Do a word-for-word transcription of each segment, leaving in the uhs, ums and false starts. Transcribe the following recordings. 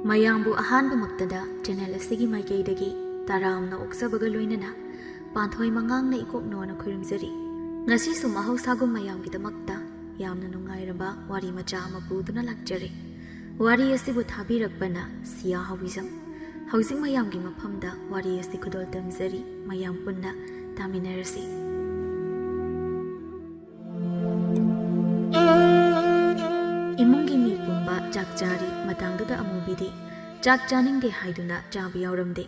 ꯃꯌꯥꯝꯕꯨ ꯑꯍꯥꯟꯕꯃꯛꯇꯗ ꯆꯦꯅꯦꯜ ꯑꯁꯤꯒꯤ ꯃꯥꯏꯀꯩꯗꯒꯤ ꯇꯔꯥꯝꯅ ꯑꯣꯛꯆꯕꯒ ꯂꯣꯏꯅꯅ ꯄꯥꯟꯊꯣꯏ ꯃꯉꯥꯡꯅ ꯏꯀꯣꯛꯅꯣꯅ ꯈꯨꯔꯨꯝꯖꯔꯤ꯫ ꯉꯁꯤꯁꯨ ꯃꯍꯧꯁꯥꯒꯨꯝ ꯃꯌꯥꯝꯒꯤꯗꯃꯛꯇ ꯌꯥꯝꯅ ꯅꯨꯡꯉꯥꯏꯔꯕ ꯋꯥꯔꯤ ꯃꯆꯥ ꯑꯃ ꯄꯨꯗꯨꯅ ꯂꯥꯛꯆꯔꯦ꯫ ꯋꯥꯔꯤ ꯑꯁꯤꯕꯨ ꯊꯥꯕꯤꯔꯛꯄꯅ ꯁꯤꯌꯥ ꯍꯧꯏꯖꯝ꯫ ꯍꯧꯖꯤꯛ ꯃꯌꯥꯝꯒꯤ ꯃꯐꯝꯗ ꯋꯥꯔꯤ ꯑꯁꯤ ꯈꯨꯗꯣꯜ ꯇꯝꯖꯔꯤ꯫ ꯃꯌꯥꯝ ꯄꯨꯟꯅ ꯇꯥꯃꯤꯟꯅꯔꯁꯤ꯫ ꯏꯃꯨꯡꯒꯤ ꯃꯤ ꯄꯨꯝꯕ ꯆꯥꯛ ꯆꯥꯔꯤ꯫ ꯃꯇꯥꯡꯗꯨꯗ ꯑꯃꯨꯕꯤꯗꯤ ꯆꯥꯛ ꯆꯥꯅꯤꯡꯗꯦ ꯍꯥꯏꯗꯨꯅ ꯆꯥꯕ ꯌꯥꯎꯔꯝꯗꯦ꯫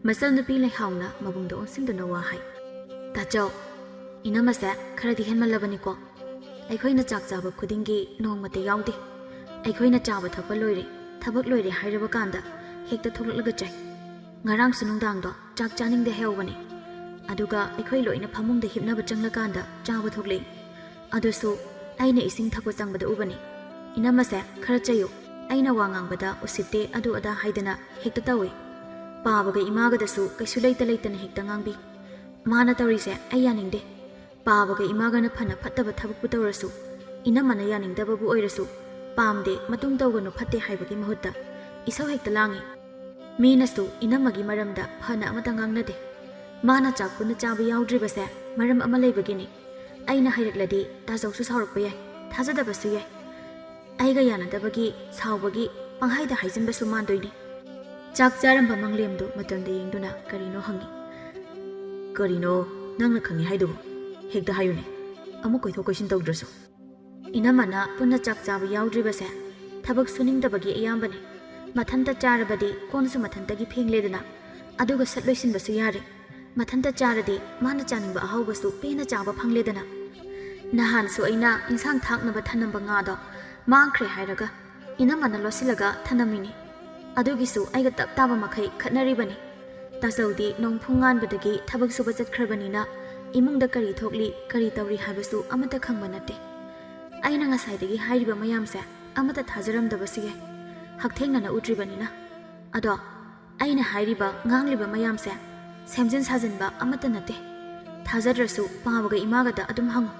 ꯃꯆꯜꯅꯨꯄꯤ ꯂꯩꯍꯥꯎꯅ ꯃꯕꯨꯡꯗ ꯑꯣꯟꯁꯤꯟꯗꯨꯅ ꯋꯥ ꯍꯥꯏ꯫ "ꯇꯥꯆꯧ, ꯏꯅꯝꯃꯁꯦ ꯈꯔꯗꯤ ꯍꯦꯟꯃꯜꯂꯕꯅꯤꯀꯣ꯫ ꯑꯩꯈꯣꯏꯅ ꯆꯥꯛ ꯆꯥꯕ ꯈꯨꯗꯤꯡꯒꯤ ꯅꯣꯡꯃꯇ ꯌꯥꯎꯗꯦ꯫ ꯑꯩꯈꯣꯏꯅ ꯆꯥꯕ ꯊꯛꯄ ꯂꯣꯏꯔꯦ, ꯊꯕꯛ ꯂꯣꯏꯔꯦ ꯍꯥꯏꯔꯕ ꯀꯥꯟꯗ ꯍꯦꯛꯇ ꯊꯣꯛꯂꯛꯂꯒ ꯆꯥꯏ꯫ ꯉꯔꯥꯡꯁꯨ ꯅꯨꯡꯗꯥꯡꯗꯣ ꯆꯥꯛ ꯆꯥꯅꯤꯡꯗꯦ ꯍꯥꯏꯍꯧꯕꯅꯦ꯫ ꯑꯗꯨꯒ ꯑꯩꯈꯣꯏ ꯂꯣꯏꯅ ꯐꯃꯨꯡꯗ ꯍꯤꯞꯅꯕ ꯆꯪꯂꯀꯥꯟꯗ ꯆꯥꯕ ꯊꯣꯛꯂꯛꯏ꯫ ꯑꯗꯨꯁꯨ ꯑꯩꯅ ꯏꯁꯤꯡ ꯊꯛꯄ ꯆꯪꯕꯗ ꯎꯕꯅꯤ꯫ ꯏꯅꯝꯃꯁꯦ ꯈꯔ ꯆꯩꯌꯨ꯫ ꯑꯩꯅ ꯋꯥ ꯉꯥꯡꯕꯗ ꯎꯁꯤꯠꯇꯦ, ꯑꯗꯨ ꯑꯗꯥ ꯍꯥꯏꯗꯅ ꯍꯦꯛꯇ ꯇꯧꯏ꯫ ꯄꯥꯕꯒ ꯏꯃꯥꯒꯗꯁꯨ ꯀꯩꯁꯨ ꯂꯩꯇ ꯂꯩꯇꯅ ꯍꯦꯛꯇ ꯉꯥꯡꯕꯤ꯫ ꯃꯥꯅ ꯇꯧꯔꯤꯁꯦ ꯑꯩ ꯌꯥꯅꯤꯡꯗꯦ꯫ ꯄꯥꯕꯒ ꯏꯃꯥꯒꯅ ꯐꯅ ꯐꯠꯇꯕ ꯊꯕꯛꯄꯨ ꯇꯧꯔꯁꯨ, ꯏꯅꯝꯃꯅ ꯌꯥꯅꯤꯡꯗꯕꯕꯨ ꯑꯣꯏꯔꯁꯨ, ꯄꯥꯝꯗꯦ, ꯃꯇꯨꯡ ꯇꯧꯒꯅꯨ, ꯐꯠꯇꯦ ꯍꯥꯏꯕꯒꯤ ꯃꯍꯨꯠꯇ ꯏꯁꯧ ꯍꯦꯛꯇ ꯂꯥꯡꯏ꯫ ꯃꯤꯅꯁꯨ ꯏꯅꯝꯃꯒꯤ ꯃꯔꯝꯗ ꯐꯅ ꯑꯃꯠꯇ ꯉꯥꯡꯅꯗꯦ꯫ ꯃꯥꯅ ꯆꯥꯛ ꯄꯨꯟꯅ ꯆꯥꯕ ꯌꯥꯎꯗ꯭ꯔꯤꯕꯁꯦ ꯃꯔꯝ ꯑꯃ ꯂꯩꯕꯒꯤꯅꯤ꯫ ꯑꯩꯅ ꯍꯥꯏꯔꯛꯂꯗꯤ ꯇꯥꯆꯧꯁꯨ ꯁꯥꯎꯔꯛꯄ ꯌꯥꯏ, ꯊꯥꯖꯗꯕꯁꯨ ꯌꯥꯏ꯫ ꯑꯩꯒ ꯌꯥꯅꯗꯕꯒꯤ ꯁꯥꯎꯕꯒꯤ ꯄꯪꯍꯥꯏꯗ ꯍꯥꯏꯖꯤꯟꯕꯁꯨ ꯃꯥꯟꯗꯣꯏꯅꯤ꯫" ꯆꯥꯛ ꯆꯥꯔꯝꯕ ꯃꯪꯂꯦꯝꯗꯨ ꯃꯇꯝꯗ ꯌꯦꯡꯗꯨꯅ ꯀꯔꯤꯅꯣ ꯍꯪꯉꯤ꯫ "ꯀꯔꯤꯅꯣ ꯅꯪꯅ ꯈꯪꯉꯤ ꯍꯥꯏꯗꯨꯕꯨ? ꯍꯦꯛꯇ ꯍꯥꯏꯌꯨꯅꯦ, ꯑꯃꯨꯛ ꯀꯣꯏꯊꯣꯛ ꯀꯣꯏꯁꯤꯟ ꯇꯧꯗ꯭ꯔꯁꯨ꯫" ꯏꯅꯝꯃꯅ ꯄꯨꯟꯅ ꯆꯥꯛ ꯆꯥꯕ ꯌꯥꯎꯗ꯭ꯔꯤꯕꯁꯦ ꯊꯕꯛ ꯁꯨꯅꯤꯡꯗꯕꯒꯤ ꯑꯌꯥꯝꯕꯅꯤ꯫ ꯃꯊꯟꯇ ꯆꯥꯔꯕꯗꯤ ꯀꯣꯟꯁꯨ ꯃꯊꯟꯇꯒꯤ ꯐꯦꯡꯂꯦꯗꯅ, ꯑꯗꯨꯒ ꯁꯠ ꯂꯣꯏꯁꯤꯟꯕꯁꯨ ꯌꯥꯔꯦ꯫ ꯃꯊꯟꯇ ꯆꯥꯔꯗꯤ ꯃꯥꯅ ꯆꯥꯅꯤꯡꯕ ꯑꯍꯥꯎꯕꯁꯨ ꯄꯦꯟꯅ ꯆꯥꯕ ꯐꯪꯂꯦꯗꯅ꯫ ꯅꯍꯥꯟꯁꯨ ꯑꯩꯅ ꯏꯟꯁꯥꯡ ꯊꯥꯛꯅꯕ ꯊꯅꯝꯕ ꯉꯥꯗꯣ ꯃꯥꯡꯈ꯭ꯔꯦ ꯍꯥꯏꯔꯒ ꯏꯅꯝꯃꯅ ꯂꯣꯠꯁꯤꯜꯂꯒ ꯊꯅꯝꯃꯤꯅꯤ꯫ ꯑꯗꯨꯒꯤꯁꯨ ꯑꯩꯒ ꯇꯞ ꯇꯥꯕ ꯃꯈꯩ ꯈꯠꯅꯔꯤꯕꯅꯤ꯫ ꯇꯥꯆꯧꯗꯤ ꯅꯣꯡ ꯐꯨꯡ ꯉꯥꯟꯕꯗꯒꯤ ꯊꯕꯛ ꯁꯨꯕ ꯆꯠꯈ꯭ꯔꯕꯅꯤꯅ ꯏꯃꯨꯡꯗ ꯀꯔꯤ ꯊꯣꯛꯂꯤ, ꯀꯔꯤ ꯇꯧꯔꯤ ꯍꯥꯏꯕꯁꯨ ꯑꯃꯠꯇ ꯈꯪꯕ ꯅꯠꯇꯦ꯫ ꯑꯩꯅ ꯉꯁꯥꯏꯗꯒꯤ ꯍꯥꯏꯔꯤꯕ ꯃꯌꯥꯝꯁꯦ ꯑꯃꯠꯇ ꯊꯥꯖꯔꯝꯗꯕꯁꯨ ꯌꯥꯏ, ꯍꯛꯊꯦꯡꯅꯅ ꯎꯗ꯭ꯔꯤꯕꯅꯤꯅ꯫ ꯑꯗꯣ ꯑꯩꯅ ꯍꯥꯏꯔꯤꯕ, ꯉꯥꯡꯂꯤꯕ ꯃꯌꯥꯝꯁꯦ ꯁꯦꯝꯖꯤꯟ ꯁꯥꯖꯤꯟꯕ ꯑꯃꯠꯇ ꯅꯠꯇꯦ꯫ ꯊꯥꯖꯗ꯭ꯔꯁꯨ ꯄꯥꯕꯒ ꯏꯃꯥꯒꯗ ꯑꯗꯨꯝ ꯍꯪꯉꯨ꯫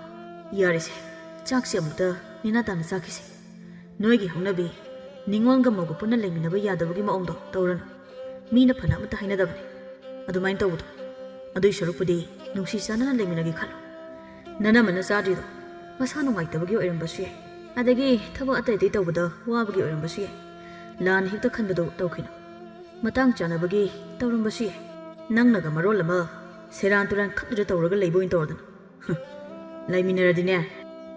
ꯌꯥꯔꯦꯁꯦ, ꯆꯥꯛꯁꯦ ꯑꯃꯨꯛꯇ ꯅꯦꯅꯥ ꯇꯥꯅ ꯆꯥꯈꯤꯁꯦ꯫ ꯅꯣꯏꯒꯤ ꯍꯧꯅꯕꯤ ꯅꯤꯉꯣꯜꯒ ꯃꯧꯒ ꯄꯨꯟꯅ ꯂꯩꯃꯤꯟꯅꯕ ꯌꯥꯗꯕꯒꯤ ꯃꯑꯣꯡꯗꯣ ꯇꯧꯔꯅꯨ꯫ ꯃꯤꯅ ꯐꯅ ꯑꯃꯠꯇ ꯍꯥꯏꯅꯗꯕꯅꯦ ꯑꯗꯨꯃꯥꯏꯅ ꯇꯧꯕꯗꯣ꯫ ꯑꯗꯨꯏ ꯁꯔꯨꯛꯄꯨꯗꯤ ꯅꯨꯡꯁꯤ ꯆꯥꯟꯅꯅ ꯂꯩꯃꯤꯟꯅꯒꯦ ꯈꯜꯂꯣ꯫ ꯅꯅꯝꯃꯅ ꯆꯥꯗ꯭ꯔꯤꯗꯣ ꯃꯁꯥ ꯅꯨꯡꯉꯥꯏꯇꯕꯒꯤ ꯑꯣꯏꯔꯝꯕꯁꯨ ꯌꯥꯏ, ꯑꯗꯒꯤ ꯊꯕꯛ ꯑꯇꯩ ꯑꯇꯩ ꯇꯧꯕꯗ ꯋꯥꯕꯒꯤ ꯑꯣꯏꯔꯝꯕꯁꯨ ꯌꯥꯏ꯫ ꯂꯥꯟ ꯍꯦꯛꯇ ꯈꯟꯕꯗꯣ ꯇꯧꯈꯤꯅꯨ꯫ ꯃꯇꯥꯡ ꯆꯥꯅꯕꯒꯤ ꯇꯧꯔꯝꯕꯁꯨ ꯌꯥꯏ꯫ ꯅꯪꯅꯒ ꯃꯔꯣꯜ ꯑꯃ ꯁꯦꯔꯥꯟ ꯇꯨꯔꯥꯟ ꯈꯠꯅꯗ ꯇꯧꯔꯒ ꯂꯩꯕ ꯑꯣꯏꯅ ꯇꯧꯔꯗꯅ꯫ ꯍꯨꯝ, ꯂꯩꯃꯤꯟꯅꯔꯗꯤꯅꯦ,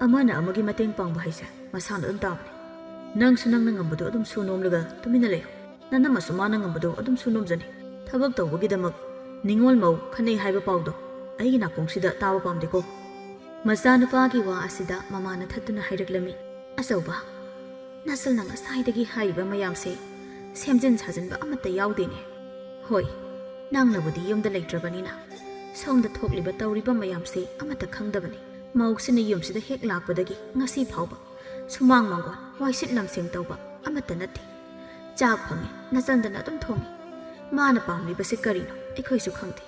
ꯑꯃꯅ ꯑꯃꯒꯤ ꯃꯇꯦꯡ ꯄꯥꯡꯕ ꯍꯥꯏꯁꯦ ꯃꯁꯥꯅ ꯑꯗꯨꯝ ꯇꯥꯕꯅꯦ꯫ ꯅꯪꯁꯨ ꯅꯪꯅ ꯉꯝꯕꯗꯣ ꯑꯗꯨꯝ ꯁꯨ ꯅꯣꯝꯂꯒ ꯇꯨꯃꯤꯟꯅ ꯂꯩꯌꯨ꯫ ꯅꯅꯝꯃꯁꯨ ꯃꯥꯅ ꯉꯝꯕꯗꯣ ꯑꯗꯨꯝ ꯁꯨ ꯅꯣꯝꯖꯅꯤ꯫ ꯊꯕꯛ ꯇꯧꯕꯒꯤꯗꯃꯛ ꯅꯤꯉꯣꯜ ꯃꯧ ꯈꯠꯅꯩ ꯍꯥꯏꯕ ꯄꯥꯎꯗꯣ ꯑꯩꯒꯤ ꯅꯥꯀꯣꯡꯁꯤꯗ ꯇꯥꯕ ꯄꯥꯝꯗꯦꯀꯣ꯫ ꯃꯆꯥꯅꯨꯄꯥꯒꯤ ꯋꯥ ꯑꯁꯤꯗ ꯃꯃꯥꯅ ꯊꯠꯇꯨꯅ ꯍꯥꯏꯔꯛꯂꯝꯃꯤ, "ꯑꯆꯧꯕ, ꯅꯆꯜꯅ ꯉꯁꯥꯏꯗꯒꯤ ꯍꯥꯏꯔꯤꯕ ꯃꯌꯥꯝꯁꯦ ꯁꯦꯝꯖꯤꯟ ꯁꯥꯖꯤꯟꯕ ꯑꯃꯠꯇ ꯌꯥꯎꯗꯦꯅꯦ꯫ ꯍꯣꯏ, ꯅꯪꯅꯕꯨꯗꯤ ꯌꯨꯝꯗ ꯂꯩꯇ꯭ꯔꯕꯅꯤꯅ ꯁꯣꯝꯗ ꯊꯣꯛꯂꯤꯕ ꯇꯧꯔꯤꯕ ꯃꯌꯥꯝꯁꯦ ꯑꯃꯠꯇ ꯈꯪꯗꯕꯅꯤ꯫ ꯃꯧꯁꯤꯅ ꯌꯨꯝꯁꯤꯗ ꯍꯦꯛ ꯂꯥꯛꯄꯗꯒꯤ ꯉꯁꯤ ꯐꯥꯎꯕ ꯁꯨꯃꯥꯡ ꯃꯥꯡꯒꯣꯜ ꯋꯥꯏꯁꯤꯠ ꯂꯝꯁꯦꯡ ꯇꯧꯕ ꯑꯃꯠꯇ ꯅꯠꯇꯦ꯫ ꯆꯥꯛ ꯐꯪꯉꯦ, ꯅꯆꯟꯗꯅ ꯑꯗꯨꯝ ꯊꯣꯡꯉꯤ꯫ ꯃꯥꯅ ꯄꯥꯝꯂꯤꯕꯁꯦ ꯀꯔꯤꯅꯣ ꯑꯩꯈꯣꯏꯁꯨ ꯈꯪꯗꯦ꯫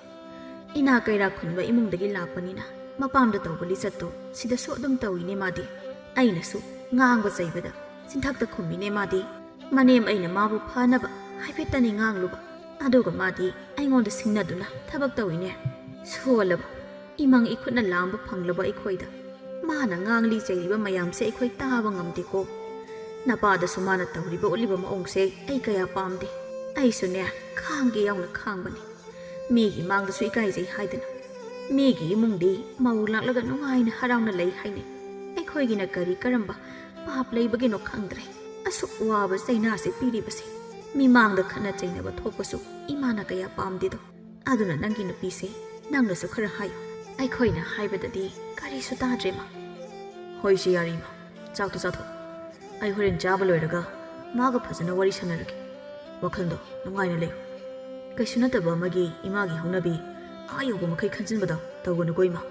ꯏꯅꯥ ꯀꯩꯔꯥꯛ ꯈꯨꯟꯕ ꯏꯃꯨꯡꯗꯒꯤ ꯂꯥꯛꯄꯅꯤꯅ ꯃꯄꯥꯝꯗ ꯇꯧꯕ ꯂꯤꯆꯠꯇꯣ ꯁꯤꯗꯁꯨ ꯑꯗꯨꯝ ꯇꯧꯏꯅꯦ ꯃꯥꯗꯤ꯫ ꯑꯩꯅꯁꯨ ꯉꯥꯡꯕ ꯆꯩꯕꯗ ꯆꯤꯟꯊꯛꯇ ꯈꯨꯝꯃꯤꯅꯦ ꯃꯥꯗꯤ꯫ ꯃꯅꯦꯝ ꯑꯩꯅ ꯃꯥꯕꯨ ꯐꯅꯕ ꯍꯥꯏꯐꯦꯠꯇꯅꯤ ꯉꯥꯡꯂꯨꯕ, ꯑꯗꯨꯒ ꯃꯥꯗꯤ ꯑꯩꯉꯣꯟꯗ ꯁꯤꯡꯅꯗꯨꯅ ꯊꯕꯛ ꯇꯧꯏꯅꯦ꯫ ꯁꯣꯜꯂꯕ, ꯏꯃꯪ ꯏꯈꯨꯠꯅ ꯂꯥꯝꯕ ꯐꯪꯂꯕ ꯑꯩꯈꯣꯏꯗ ꯃꯥꯅ ꯉꯥꯡꯂꯤ ꯆꯩꯔꯤꯕ ꯃꯌꯥꯝꯁꯦ ꯑꯩꯈꯣꯏ ꯇꯥꯕ ꯉꯝꯗꯦꯀꯣ꯫ ꯅꯄꯥꯗꯁꯨ ꯃꯥꯅ ꯇꯧꯔꯤꯕ ꯎꯠꯂꯤꯕ ꯃꯑꯣꯡꯁꯦ ꯑꯩ ꯀꯌꯥ ꯄꯥꯝꯗꯦ꯫ ꯑꯩꯁꯨꯅꯦ, ꯈꯥꯡꯒꯦ ꯌꯥꯎꯅ ꯈꯥꯡꯕꯅꯤ꯫ ꯃꯤꯒꯤ ꯃꯥꯡꯗꯁꯨ ꯏꯀꯥꯏꯖꯩ ꯍꯥꯏꯗꯅ꯫ ꯃꯤꯒꯤ ꯏꯃꯨꯡꯗꯤ ꯃꯧ ꯂꯥꯛꯂꯒ ꯅꯨꯡꯉꯥꯏꯅ ꯍꯔꯥꯎꯅ ꯂꯩ ꯍꯥꯏꯅꯩ꯫ ꯑꯩꯈꯣꯏꯒꯤꯅ ꯀꯔꯤ ꯀꯔꯝꯕ ꯄꯥꯞ ꯂꯩꯕꯒꯤꯅꯣ ꯈꯪꯗ꯭ꯔꯦ꯫ ꯑꯁꯨꯛ ꯋꯥꯕ ꯆꯩꯅꯥꯁꯦ ꯄꯤꯔꯤꯕꯁꯦ꯫ ꯃꯤꯃꯥꯡꯗ ꯈꯠꯅ ꯆꯩꯅꯕ ꯊꯣꯛꯄꯁꯨ ꯏꯃꯥꯅ ꯀꯌꯥ ꯄꯥꯝꯗꯦꯗꯣ꯫ ꯑꯗꯨꯅ ꯅꯪꯒꯤ ꯅꯨꯄꯤꯁꯦ ꯅꯪꯅꯁꯨ ꯈꯔ ꯍꯥꯏꯌꯨ꯫ ꯑꯩꯈꯣꯏꯅ ꯍꯥꯏꯕꯗꯗꯤ ꯀꯔꯤꯁꯨ ꯇꯥꯗ꯭ꯔꯦ, ꯃꯥ꯫ ꯍꯣꯏ, ꯏꯆꯦ ꯌꯥꯔꯤ, ꯏꯃꯥ꯫ ꯆꯥꯛꯇꯨ ꯆꯥꯊꯣꯛ꯫ ꯑꯩ ꯍꯣꯔꯦꯟ ꯆꯥꯕ ꯂꯣꯏꯔꯒ ꯃꯥꯒ ꯐꯖꯅ ꯋꯥꯔꯤ ꯁꯥꯟꯅꯔꯒꯦ꯫ ꯋꯥꯈꯜꯗꯣ ꯅꯨꯡꯉꯥꯏꯅ ꯂꯩꯌꯨ꯫ ꯀꯩꯁꯨ ꯅꯠꯇꯕ ꯑꯃꯒꯤ ꯏꯃꯥꯒꯤ ꯍꯧꯅꯕꯤ ꯑꯥ ꯌꯧꯕ ꯃꯈꯩ ꯈꯟꯖꯤꯟꯕꯗꯣ ꯇꯧꯒꯅꯨꯀꯣ, ꯏꯃꯥ꯫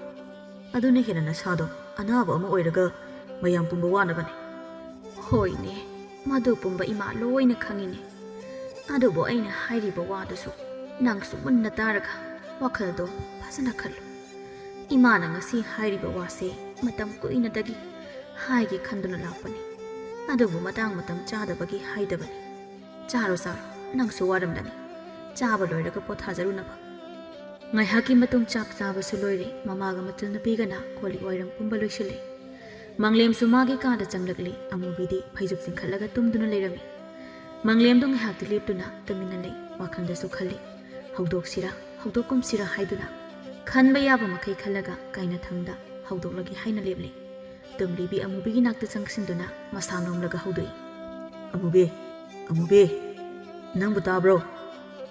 ꯑꯗꯨꯅ ꯍꯦꯟꯅ ꯅꯁꯥꯗꯣ ꯑꯅꯥꯕ ꯑꯃ ꯑꯣꯏꯔꯒ ꯃꯌꯥꯝ ꯄꯨꯝꯕ ꯋꯥꯅꯕꯅꯦ꯫ ꯍꯣꯏꯅꯦ, ꯃꯗꯨ ꯄꯨꯝꯕ ꯏꯃꯥ ꯂꯣꯏꯅ ꯈꯪꯉꯤꯅꯦ꯫ ꯑꯗꯨꯕꯨ ꯑꯩꯅ ꯍꯥꯏꯔꯤꯕ ꯋꯥꯗꯨꯁꯨ ꯅꯪꯁꯨ ꯃꯨꯟꯅ ꯇꯥꯔꯒ ꯋꯥꯈꯜꯗꯣ ꯐꯖꯅ ꯈꯜꯂꯨ꯫ ꯏꯃꯥꯅ ꯉꯁꯤ ꯍꯥꯏꯔꯤꯕ ꯋꯥꯁꯦ ꯃꯇꯝ ꯀꯨꯏꯅꯗꯒꯤ ꯍꯥꯏꯒꯦ ꯈꯟꯗꯨꯅ ꯂꯥꯛꯄꯅꯤ꯫ ꯑꯗꯨꯕꯨ ꯃꯇꯥꯡ ꯃꯇꯝ ꯆꯥꯗꯕꯒꯤ ꯍꯥꯏꯗꯕꯅꯤ꯫ ꯆꯥꯔꯣ, ꯆꯥꯔꯣ, ꯅꯪꯁꯨ ꯋꯥꯔꯝꯂꯅꯤ꯫ ꯆꯥꯕ ꯂꯣꯏꯔꯒ ꯄꯣꯊꯥꯖꯔꯨꯅꯕ꯫ ꯉꯥꯏꯍꯥꯛꯀꯤ ꯃꯇꯨꯡ ꯆꯥꯛ ꯆꯥꯕꯁꯨ ꯂꯣꯏꯔꯦ꯫ ꯃꯃꯥꯒ ꯃꯆꯜ ꯅꯨꯄꯤꯒꯅ ꯀꯣꯜ ꯂꯤꯛ ꯋꯥꯏꯔꯝ ꯄꯨꯝꯕ ꯂꯣꯏꯁꯤꯜꯂꯦ꯫ ꯃꯪꯂꯦꯝꯁꯨ ꯃꯥꯒꯤ ꯀꯥꯗ ꯆꯪꯂꯛꯂꯦ꯫ ꯑꯃꯨꯕꯤꯗꯤ ꯐꯩꯖꯨꯞ ꯆꯤꯡꯈꯠꯂꯒ ꯇꯨꯝꯗꯨꯅ ꯂꯩꯔꯝꯃꯤ꯫ ꯃꯪꯂꯦꯝꯗꯣ ꯉꯥꯏꯍꯥꯛꯇꯤ ꯂꯦꯞꯇꯨꯅ ꯇꯨꯃꯤꯟꯅ ꯂꯩ꯫ ꯋꯥꯈꯜꯗꯁꯨ ꯈꯜꯂꯤ, "ꯍꯧꯗꯣꯛꯁꯤꯔꯥ, ꯍꯧꯗꯣꯛꯀꯨꯝꯁꯤꯔꯥ?" ꯍꯥꯏꯗꯨꯅ ꯈꯟꯕ ꯌꯥꯕ ꯃꯈꯩ ꯈꯜꯂꯒ ꯀꯥꯏꯅꯊꯪꯗ ꯍꯧꯗꯣꯛꯂꯒꯦ ꯍꯥꯏꯅ ꯂꯦꯞꯂꯦ꯫ ꯇꯨꯝꯂꯤꯕꯤ ꯑꯃꯨꯕꯤꯒꯤ ꯅꯥꯛꯇ ꯆꯪꯁꯤꯟꯗꯨꯅ ꯃꯁꯥ ꯅꯣꯝꯂꯒ ꯍꯧꯗꯣꯛꯏ꯫ "ꯑꯃꯨꯕꯤ, ꯑꯃꯨꯕꯤ, ꯅꯪꯕꯨ ꯇꯥꯕ꯭ꯔꯣ?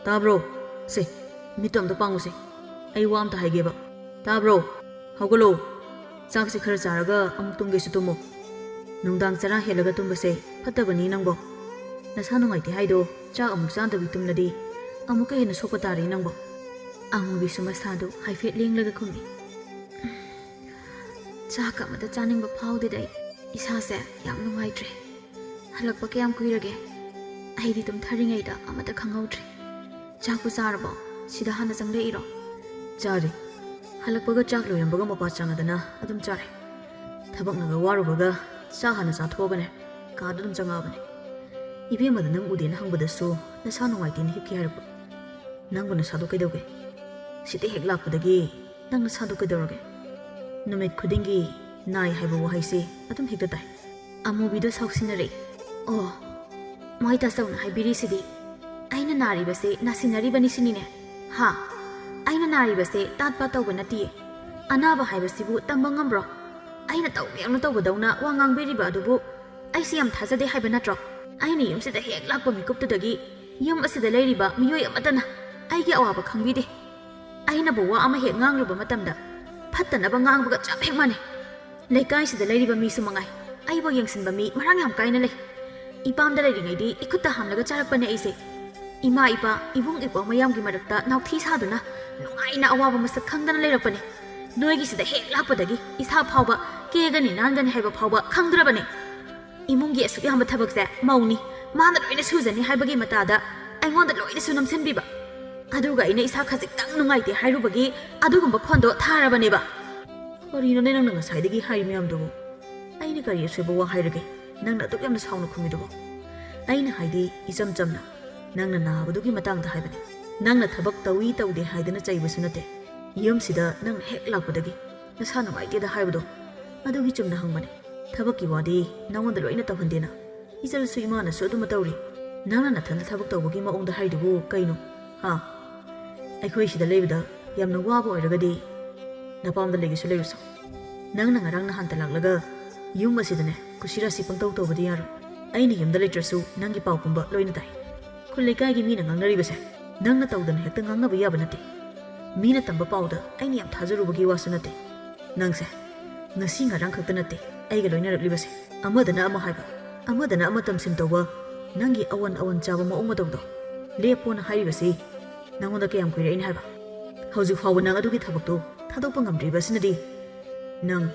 ꯇꯥꯕ꯭ꯔꯣ? ꯁꯦ, ꯃꯤꯠꯇꯣ ꯑꯝꯇ ꯄꯥꯡꯉꯨꯁꯦ꯫ ꯑꯩ ꯋꯥ ꯑꯝꯇ ꯍꯥꯏꯒꯦꯕ꯫ ꯇꯥꯕ꯭ꯔꯣ? ꯍꯧꯒꯠꯂꯣ꯫ ꯆꯥꯛꯁꯦ ꯈꯔ ꯆꯥꯔꯒ ꯑꯃꯨꯛ ꯇꯨꯝꯒꯦꯁꯨ ꯇꯨꯝꯃꯣ꯫ ꯅꯨꯡꯗꯥꯡ ꯆꯔꯥ ꯍꯦꯜꯂꯒ ꯇꯨꯝꯕꯁꯦ ꯐꯠꯇꯕꯅꯤ ꯅꯪꯕꯣ꯫ ꯅꯁꯥ ꯅꯨꯡꯉꯥꯏꯇꯦ ꯍꯥꯏꯗꯣ ꯆꯥꯛ ꯑꯃꯨꯛ ꯆꯥꯗꯕꯤ ꯇꯨꯝꯂꯗꯤ ꯑꯃꯨꯛꯀ ꯍꯦꯟꯅ ꯁꯣꯛꯄ ꯇꯥꯔꯦ ꯅꯪꯕꯣ꯫" ꯑꯃꯨꯕꯤꯁꯨ ꯃꯁꯥꯗꯨ ꯍꯥꯏꯐꯦꯠ ꯂꯦꯡꯂꯒ ꯈꯨꯝꯃꯤ꯫ "ꯆꯥꯛ ꯑꯃꯇ ꯆꯥꯅꯤꯡꯕ ꯐꯥꯎꯗꯦꯗ ꯑꯩ꯫ ꯏꯁꯥꯁꯦ ꯌꯥꯝ ꯅꯨꯡꯉꯥꯏꯇ꯭ꯔꯦ꯫ ꯍꯜꯂꯛꯄ ꯀꯌꯥꯝ ꯀꯨꯏꯔꯒꯦ? ꯑꯩꯗꯤ ꯇꯨꯝꯊꯔꯤꯉꯩꯗ ꯑꯃꯇ ꯈꯪꯍꯧꯗ꯭ꯔꯦ꯫ ꯆꯥꯛꯄꯨ ꯆꯥꯔꯕꯣ? ꯁꯤꯗ ꯍꯥꯟꯅ ꯆꯪꯂꯛꯏꯔꯣ?" "ꯆꯥꯔꯦ꯫ ꯍꯜꯂꯛꯄꯒ ꯆꯥꯛ ꯂꯣꯏꯔꯝꯕꯒ ꯃꯄꯥ ꯆꯪꯉꯗꯅ ꯑꯗꯨꯝ ꯆꯥꯔꯦ꯫ ꯊꯕꯛꯅꯒ ꯋꯥꯔꯨꯕꯒ ꯆꯥꯛ ꯍꯥꯟꯅ ꯆꯥꯊꯣꯛꯑꯒꯅꯦ ꯀꯥꯗ ꯑꯗꯨꯝ ꯆꯪꯉꯛꯑꯕꯅꯦ꯫ ꯏꯕꯦꯝꯃꯗ ꯅꯪ ꯎꯗꯦꯅ ꯍꯪꯕꯗꯁꯨ ꯅꯁꯥ ꯅꯨꯡꯉꯥꯏꯇꯦꯅ ꯍꯤꯞꯀꯦ ꯍꯥꯏꯔꯛꯄ꯫ ꯅꯪꯕꯨ ꯅꯁꯥꯗꯣ ꯀꯩꯗꯧꯒꯦ? ꯁꯤꯗ ꯍꯦꯛ ꯂꯥꯛꯄꯗꯒꯤ ꯅꯪ ꯅꯁꯥꯗꯣ ꯀꯩꯗꯧꯔꯒꯦ? ꯅꯨꯃꯤꯠ ꯈꯨꯗꯤꯡꯒꯤ ꯅꯥꯏ ꯍꯥꯏꯕ ꯋꯥꯍꯩꯁꯦ ꯑꯗꯨꯝ ꯍꯦꯛꯇ ꯇꯥꯏ꯫" ꯑꯃꯨꯕꯤꯗꯣ ꯁꯥꯎꯁꯤꯟꯅꯔꯛꯏ꯫ "ꯑꯣ, ꯃꯣꯏ ꯇꯥꯆꯧꯅ ꯍꯥꯏꯕꯤꯔꯤꯁꯤꯗꯤ ꯑꯩꯅ ꯅꯥꯔꯤꯕꯁꯦ ꯅꯥꯁꯤꯟꯅꯔꯤꯕꯅꯤ ꯁꯤꯅꯤꯅꯦ? ꯍꯥ? ꯑꯩꯅ ꯅꯥꯔꯤꯕꯁꯦ ꯇꯥꯠ ꯄꯥꯠ ꯇꯧꯕ ꯅꯠꯇꯤꯌꯦ꯫ ꯑꯅꯥꯕ ꯍꯥꯏꯕꯁꯤꯕꯨ ꯇꯝꯕ ꯉꯝꯕ꯭ꯔꯣ? ꯑꯩꯅ ꯇꯧꯒꯦꯅ ꯇꯧꯕꯗꯧꯅ ꯋꯥ ꯉꯥꯡꯕꯤꯔꯤꯕ ꯑꯗꯨꯕꯨ ꯑꯩꯁꯦ ꯌꯥꯝ ꯊꯥꯖꯗꯦ ꯍꯥꯏꯕ ꯅꯠꯇ꯭ꯔꯣ? ꯑꯩꯅ ꯌꯨꯝꯁꯤꯗ ꯍꯦꯛ ꯂꯥꯛꯄ ꯃꯤꯀꯨꯞꯇꯨꯗꯒꯤ ꯌꯨꯝ ꯑꯁꯤꯗ ꯂꯩꯔꯤꯕ ꯃꯤꯑꯣꯏ ꯑꯃꯠꯇꯅ ꯑꯩꯒꯤ ꯑꯋꯥꯕ ꯈꯪꯕꯤꯗꯦ꯫ ꯑꯩꯅꯕꯨ ꯋꯥ ꯑꯃ ꯍꯦꯛ ꯉꯥꯡꯂꯨꯕ ꯃꯇꯝꯗ ꯐꯠꯇꯅꯕ ꯉꯥꯡꯕꯒ ꯆꯞ ꯍꯦꯛ ꯃꯥꯟꯅꯩ꯫ ꯂꯩꯀꯥꯏꯁꯤꯗ ꯂꯩꯔꯤꯕ ꯃꯤꯁꯨ ꯃꯉꯥꯏ, ꯑꯩꯕꯨ ꯌꯦꯡꯁꯤꯟꯕ ꯃꯤ ꯃꯔꯥꯡ ꯌꯥꯝ ꯀꯥꯏꯅ ꯂꯩ꯫ ꯏꯄꯥꯝꯗ ꯂꯩꯔꯤꯉꯩꯗꯤ ꯏꯈꯨꯠꯇ ꯍꯥꯝꯂꯒ ꯆꯥꯔꯛꯄꯅꯦ ꯑꯩꯁꯦ꯫ ꯏꯃꯥ ꯏꯄꯥ, ꯏꯕꯨꯡ ꯏꯄ꯭ꯋꯥ ꯃꯌꯥꯝꯒꯤ ꯃꯔꯛꯇ ꯅꯥꯎꯊꯤ ꯁꯥꯗꯨꯅ ꯅꯨꯡꯉꯥꯏꯅ ꯑꯋꯥꯕ ꯃꯁꯛ ꯈꯪꯗꯅ ꯂꯩꯔꯛꯄꯅꯦ꯫ ꯅꯣꯏꯒꯤꯁꯤꯗ ꯍꯦꯛ ꯂꯥꯛꯄꯗꯒꯤ ꯏꯁꯥ ꯐꯥꯎꯕ ꯀꯦꯒꯅꯤ ꯅꯥꯟꯒꯅꯤ ꯍꯥꯏꯕ ꯐꯥꯎꯕ ꯈꯪꯗ꯭ꯔꯕꯅꯦ꯫ ꯏꯃꯨꯡꯒꯤ ꯑꯁꯨꯛ ꯌꯥꯝꯕ ꯊꯕꯛꯁꯦ ꯃꯧꯅꯤ, ꯃꯥꯅ ꯂꯣꯏꯅ ꯁꯨꯖꯅꯤ ꯍꯥꯏꯕꯒꯤ ꯃꯇꯥꯗ ꯑꯩꯉꯣꯟꯗ ꯂꯣꯏꯅꯁꯨ ꯅꯝꯁꯤꯟꯕꯤꯕ꯫ ꯑꯗꯨꯒ ꯑꯩꯅ ꯏꯁꯥ ꯈꯖꯤꯛꯇꯪ ꯅꯨꯡꯉꯥꯏꯇꯦ ꯍꯥꯏꯔꯨꯕꯒꯤ ꯑꯗꯨꯒꯨꯝꯕ ꯈꯣꯟꯗꯣ ꯊꯥꯔꯕꯅꯦꯕ꯫" "ꯀꯔꯤꯅꯣꯅꯦ ꯅꯪꯅ ꯉꯁꯥꯏꯗꯒꯤ ꯍꯥꯏꯔꯤ ꯃꯌꯥꯝꯗꯨꯕꯨ? ꯑꯩꯅ ꯀꯔꯤ ꯑꯁꯣꯏꯕ ꯋꯥ ꯍꯥꯏꯔꯒꯦ? ꯅꯪꯅ ꯑꯗꯨꯛ ꯌꯥꯝꯅ ꯁꯥꯎꯅ ꯈꯨꯝꯃꯤꯗꯨꯕꯣ? ꯑꯩꯅ ꯍꯥꯏꯗꯤ ꯏꯆꯝ ꯆꯝꯅ ꯅꯪꯅ ꯅꯥꯕꯗꯨꯒꯤ ꯃꯇꯥꯡꯗ ꯍꯥꯏꯕꯅꯤ꯫ ꯅꯪꯅ ꯊꯕꯛ ꯇꯧꯏ ꯇꯧꯗꯦ ꯍꯥꯏꯗꯅ ꯆꯩꯕꯁꯨ ꯅꯠꯇꯦ꯫ ꯌꯨꯝꯁꯤꯗ ꯅꯪꯅ ꯍꯦꯛ ꯂꯥꯛꯄꯗꯒꯤ ꯅꯁꯥ ꯅꯨꯡꯉꯥꯏꯇꯦꯗ ꯍꯥꯏꯕꯗꯣ, ꯑꯗꯨꯒꯤ ꯆꯨꯝꯅ ꯍꯪꯕꯅꯤ꯫ ꯊꯕꯛꯀꯤ ꯋꯥꯗꯤ ꯅꯉꯣꯟꯗ ꯂꯣꯏꯅ ꯇꯧꯍꯟꯗꯦꯅ꯫ ꯏꯆꯜꯁꯨ ꯏꯃꯥꯅꯁꯨ ꯑꯗꯨꯃ ꯇꯧꯔꯤ꯫ ꯅꯪꯅ ꯅꯊꯟꯗ ꯊꯕꯛ ꯇꯧꯕꯒꯤ ꯃꯑꯣꯡꯗ ꯍꯥꯏꯗꯨꯕꯨ ꯀꯩꯅꯣ? ꯍꯥ? ꯑꯩꯈꯣꯏ ꯁꯤꯗ ꯂꯩꯕꯗ ꯌꯥꯝꯅ ꯋꯥꯕ ꯑꯣꯏꯔꯒꯗꯤ ꯅꯄꯥꯝꯗ ꯂꯩꯒꯦꯁꯨ ꯂꯩꯔꯨꯁꯣ꯫ ꯅꯪꯅ ꯉꯔꯥꯡ ꯅꯍꯥꯟꯇ ꯂꯥꯛꯂꯒ ꯌꯨꯝ ꯑꯁꯤꯗꯅꯦ ꯀꯨꯁꯤꯔꯥꯁꯤ ꯄꯪꯇꯧ ꯇꯧꯕꯗꯤ ꯌꯥꯔꯣꯏ꯫ ꯑꯩꯅ ꯌꯨꯝꯗ ꯂꯩꯇ꯭ꯔꯁꯨ ꯅꯪꯒꯤ ꯄꯥꯎ ꯄꯨꯝꯕ ꯂꯣꯏꯅ ꯇꯥꯏ꯫ ꯈꯨꯜ ꯂꯩꯀꯥꯏꯒꯤ ꯃꯤꯅ ꯉꯥꯡꯅꯔꯤꯕꯁꯦ ꯅꯪꯅ ꯇꯧꯗꯅ ꯍꯦꯛꯇ ꯉꯥꯡꯅꯕ ꯌꯥꯕ ꯅꯠꯇꯦ꯫ ꯃꯤꯅ ꯇꯝꯕ ꯄꯥꯎꯗ ꯑꯩꯅ ꯌꯥꯝ ꯊꯥꯖꯔꯨꯕꯒꯤ ꯋꯥꯁꯨ ꯅꯠꯇꯦ꯫ ꯅꯪꯁꯦ ꯉꯁꯤ ꯉꯔꯥꯡ ꯈꯛꯇ ꯅꯠꯇꯦ ꯑꯩꯒ ꯂꯣꯏꯅꯔꯛꯂꯤꯕꯁꯦ꯫ ꯑꯃꯗꯅ ꯑꯃ ꯍꯥꯏꯕ, ꯑꯃꯗꯅ ꯑꯃ ꯇꯝꯁꯤꯟ ꯇꯧꯕ, ꯅꯪꯒꯤ ꯑꯑꯣꯟ ꯑꯑꯣꯟ ꯆꯥꯕ ꯃꯑꯣꯡ ꯃꯇꯧꯗꯣ꯫ ꯂꯦꯞꯄꯣꯅ ꯍꯥꯏꯔꯤꯕꯁꯤ ꯅꯪꯉꯣꯟꯗ ꯀꯌꯥꯝ ꯀꯨꯏꯔꯦ ꯑꯩꯅ ꯍꯥꯏꯕ? ꯍꯧꯖꯤꯛ ꯐꯥꯎꯕ ꯅꯪ ꯑꯗꯨꯒꯤ ꯊꯕꯛꯇꯣ ꯊꯥꯗꯣꯛꯄ ꯉꯝꯗ꯭ꯔꯤꯕ ꯑꯁꯤꯅꯗꯤ ꯅꯪ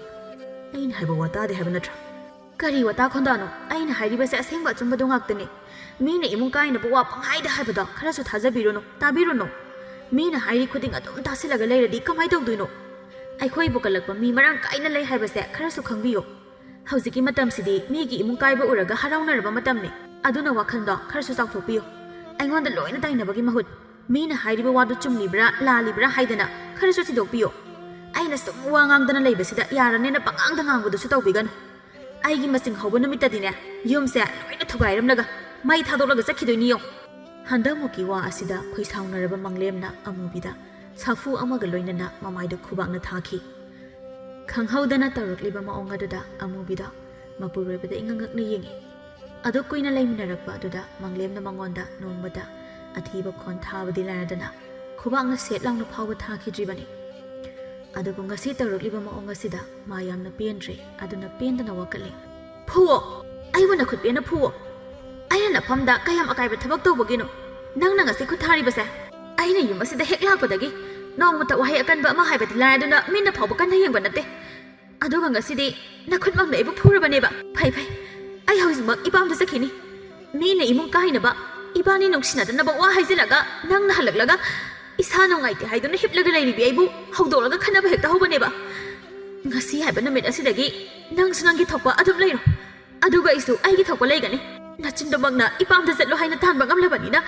ꯑꯩꯅ ꯍꯥꯏꯕ ꯋꯥ ꯇꯥꯗꯦ ꯍꯥꯏꯕ ꯅꯠꯇ꯭ꯔꯥ? ꯀꯔꯤ ꯋꯥꯇꯥ ꯈꯣꯟꯗꯥꯅꯣ? ꯑꯩꯅ ꯍꯥꯏꯔꯤꯕꯁꯦ ꯑꯁꯦꯡꯕ ꯑꯆꯨꯝꯕꯗꯣ ꯉꯥꯛꯇꯅꯤ꯫ ꯃꯤꯅ ꯏꯃꯨꯡ ꯀꯥꯏꯅꯕ ꯋꯥ ꯄꯪꯍꯥꯏꯗ ꯍꯥꯏꯕꯗꯣ ꯈꯔꯁꯨ ꯊꯥꯖꯕꯤꯔꯨꯅꯨ, ꯇꯥꯕꯤꯔꯨꯅꯨ꯫ ꯃꯤꯅ ꯍꯥꯏꯔꯤ ꯈꯨꯗꯤꯡ ꯑꯗꯨꯝ ꯇꯥꯁꯤꯜꯂꯒ ꯂꯩꯔꯗꯤ ꯀꯃꯥꯏ ꯇꯧꯗꯣꯏꯅꯣ? ꯑꯩꯈꯣꯏꯕꯨ ꯀꯜꯂꯛꯄ ꯃꯤ ꯃꯔꯥꯡ ꯀꯥꯏꯅ ꯂꯩ ꯍꯥꯏꯕꯁꯦ ꯈꯔꯁꯨ ꯈꯪꯕꯤꯌꯨ꯫ ꯍꯧꯖꯤꯛꯀꯤ ꯃꯇꯝꯁꯤꯗꯤ ꯃꯤꯒꯤ ꯏꯃꯨꯡ ꯀꯥꯏꯕ ꯎꯔꯒ ꯍꯔꯥꯎꯅꯔꯕ ꯃꯇꯝꯅꯤ꯫ ꯑꯗꯨꯅ ꯋꯥꯈꯜꯗꯣ ꯈꯔꯁꯨ ꯆꯥꯎꯊꯣꯛꯄꯤꯌꯨ꯫ ꯑꯩꯉꯣꯟꯗ ꯂꯣꯏꯅ ꯇꯥꯏꯅꯕꯒꯤ ꯃꯍꯨꯠ ꯃꯤꯅ ꯍꯥꯏꯔꯤꯕ ꯋꯥꯗꯨ ꯆꯨꯝꯂꯤꯕ꯭ꯔꯥ ꯂꯥꯜꯂꯤꯕ꯭ꯔꯥ ꯍꯥꯏꯗꯅ ꯈꯔꯁꯨ ꯊꯤꯗꯣꯛꯄꯤꯌꯨ꯫ ꯑꯩꯅ ꯁꯨꯝ ꯋꯥ ꯉꯥꯡꯗꯅ ꯂꯩꯕꯁꯤꯗ ꯌꯥꯔꯅꯦꯅ ꯄꯉꯥꯡꯗ ꯉꯥꯡꯕꯗꯨꯁꯨ ꯇꯧꯕꯤꯒꯅꯨ꯫ ꯑꯩꯒꯤ ꯃꯁꯤꯡ ꯍꯧꯕ ꯅꯨꯃꯤꯠꯇꯗꯤꯅꯦ, ꯌꯨꯝꯁꯦ ꯂꯣꯏꯅ ꯊꯨꯒꯥꯏꯔꯝꯂꯒ ꯃꯩ ꯊꯥꯗꯣꯛꯂꯒ ꯆꯠꯈꯤꯗꯣꯏꯅꯤ ꯌꯦꯡꯉꯨ꯫ ꯍꯟꯗꯛꯃꯨꯛꯀꯤ ꯋꯥ ꯑꯁꯤꯗ ꯈꯣꯏꯁꯥꯎꯅꯔꯕ ꯃꯪꯂꯦꯝꯅ ꯑꯃꯨꯕꯤꯗ ꯁꯥꯐꯨ ꯑꯃꯒ ꯂꯣꯏꯅꯅ ꯃꯃꯥꯏꯗ ꯈꯨꯕꯥꯛꯅ ꯊꯥꯈꯤ꯫ ꯈꯪꯍꯧꯗꯅ ꯇꯧꯔꯛꯂꯤꯕ ꯃꯑꯣꯡ ꯑꯗꯨꯗ ꯑꯃꯨꯕꯤꯗꯣ ꯃꯄꯨꯔꯣꯏꯕꯗ ꯏꯉꯛ ꯉꯛꯅ ꯌꯦꯡꯉꯤ꯫ ꯑꯗꯨ ꯀꯨꯏꯅ ꯂꯩꯃꯤꯟꯅꯔꯛꯄ ꯑꯗꯨꯗ ꯃꯪꯂꯦꯝꯅ ꯃꯉꯣꯟꯗ ꯅꯣꯡꯃꯇ ꯑꯊꯤꯕ ꯈꯣꯟ ꯊꯥꯕꯗꯤ ꯂꯥꯏꯔꯗꯅ ꯈꯨꯕꯥꯛꯅ ꯁꯦꯠ ꯂꯥꯎꯅ ꯐꯥꯎꯕ ꯊꯥꯈꯤꯗ꯭ꯔꯤꯕꯅꯤ꯫ ꯑꯗꯨꯕꯨ ꯉꯁꯤ ꯇꯧꯔꯛꯂꯤꯕ ꯃꯑꯣꯡ ꯑꯁꯤꯗ ꯃꯥ ꯌꯥꯝꯅ ꯄꯦꯟꯗ꯭ꯔꯦ꯫ ꯑꯗꯨꯅ ꯄꯦꯟꯗꯅ ꯋꯥꯀꯠꯂꯤ꯫ "ꯐꯨꯋꯣ! ꯑꯩꯕꯨ ꯅꯈꯨꯠ ꯄꯦꯟꯅ ꯐꯨꯋꯣ! ꯑꯩꯅ ꯅꯐꯝꯗ ꯀꯌꯥꯝ ꯑꯀꯥꯏꯕ ꯊꯕꯛ ꯇꯧꯕꯒꯤꯅꯣ ꯅꯪꯅ ꯉꯁꯤ ꯈꯨꯠ ꯊꯥꯔꯤꯕꯁꯦ? ꯑꯩꯅ ꯌꯨꯝ ꯑꯁꯤꯗ ꯍꯦꯛ ꯂꯥꯛꯄꯗꯒꯤ ꯅꯣꯡꯃꯇ ꯋꯥꯍꯩ ꯑꯀꯟꯕ ꯑꯃ ꯍꯥꯏꯕꯗꯤ ꯂꯥꯏꯔꯗꯅ ꯃꯤꯠꯅ ꯐꯥꯎꯕ ꯀꯟꯅ ꯌꯦꯡꯕ ꯅꯠꯇꯦ꯫ ꯑꯗꯨꯒ ꯉꯁꯤꯗꯤ ꯅꯈꯨꯠꯃꯛꯅ ꯑꯩꯕꯨ ꯐꯨꯔꯕꯅꯦꯕ꯫ ꯐꯩ, ꯐꯩ, ꯑꯩ ꯍꯧꯖꯤꯛꯃꯛ ꯏꯄꯥꯝꯗ ꯆꯠꯈꯤꯅꯤ꯫ ꯃꯤꯅ ꯏꯃꯨꯡ ꯀꯥꯏꯅꯕ, ꯏꯕꯥꯅꯤ ꯅꯨꯡꯁꯤꯅꯗꯅꯕ ꯋꯥ ꯍꯥꯏꯖꯤꯜꯂꯒ ꯅꯪꯅ ꯍꯜꯂꯛꯂꯒ ꯏꯁꯥ ꯅꯨꯡꯉꯥꯏꯇꯦ ꯍꯥꯏꯗꯨꯅ ꯍꯤꯞꯂꯒ ꯂꯩꯔꯤꯕꯤ ꯑꯩꯕꯨ ꯍꯧꯗꯣꯛꯂꯒ ꯈꯠꯅꯕ ꯍꯦꯛꯇ ꯍꯧꯕꯅꯦꯕ꯫ ꯉꯁꯤ ꯍꯥꯏꯕ ꯅꯨꯃꯤꯠ ꯑꯁꯤꯗꯒꯤ ꯅꯪꯁꯨ ꯅꯪꯒꯤ ꯊꯣꯛꯄ ꯑꯗꯨꯝ ꯂꯩꯔꯣ꯫ ꯑꯗꯨꯒ ꯑꯩꯁꯨ ꯑꯩꯒꯤ ꯊꯣꯛꯄ ꯂꯩꯒꯅꯤ꯫ ꯅꯆꯤꯟꯗꯨꯃꯛꯅ ꯏꯄꯥꯝꯗ ꯆꯠꯂꯣ ꯍꯥꯏꯅ ꯇꯥꯟꯕ ꯉꯝꯂꯕꯅꯤꯅ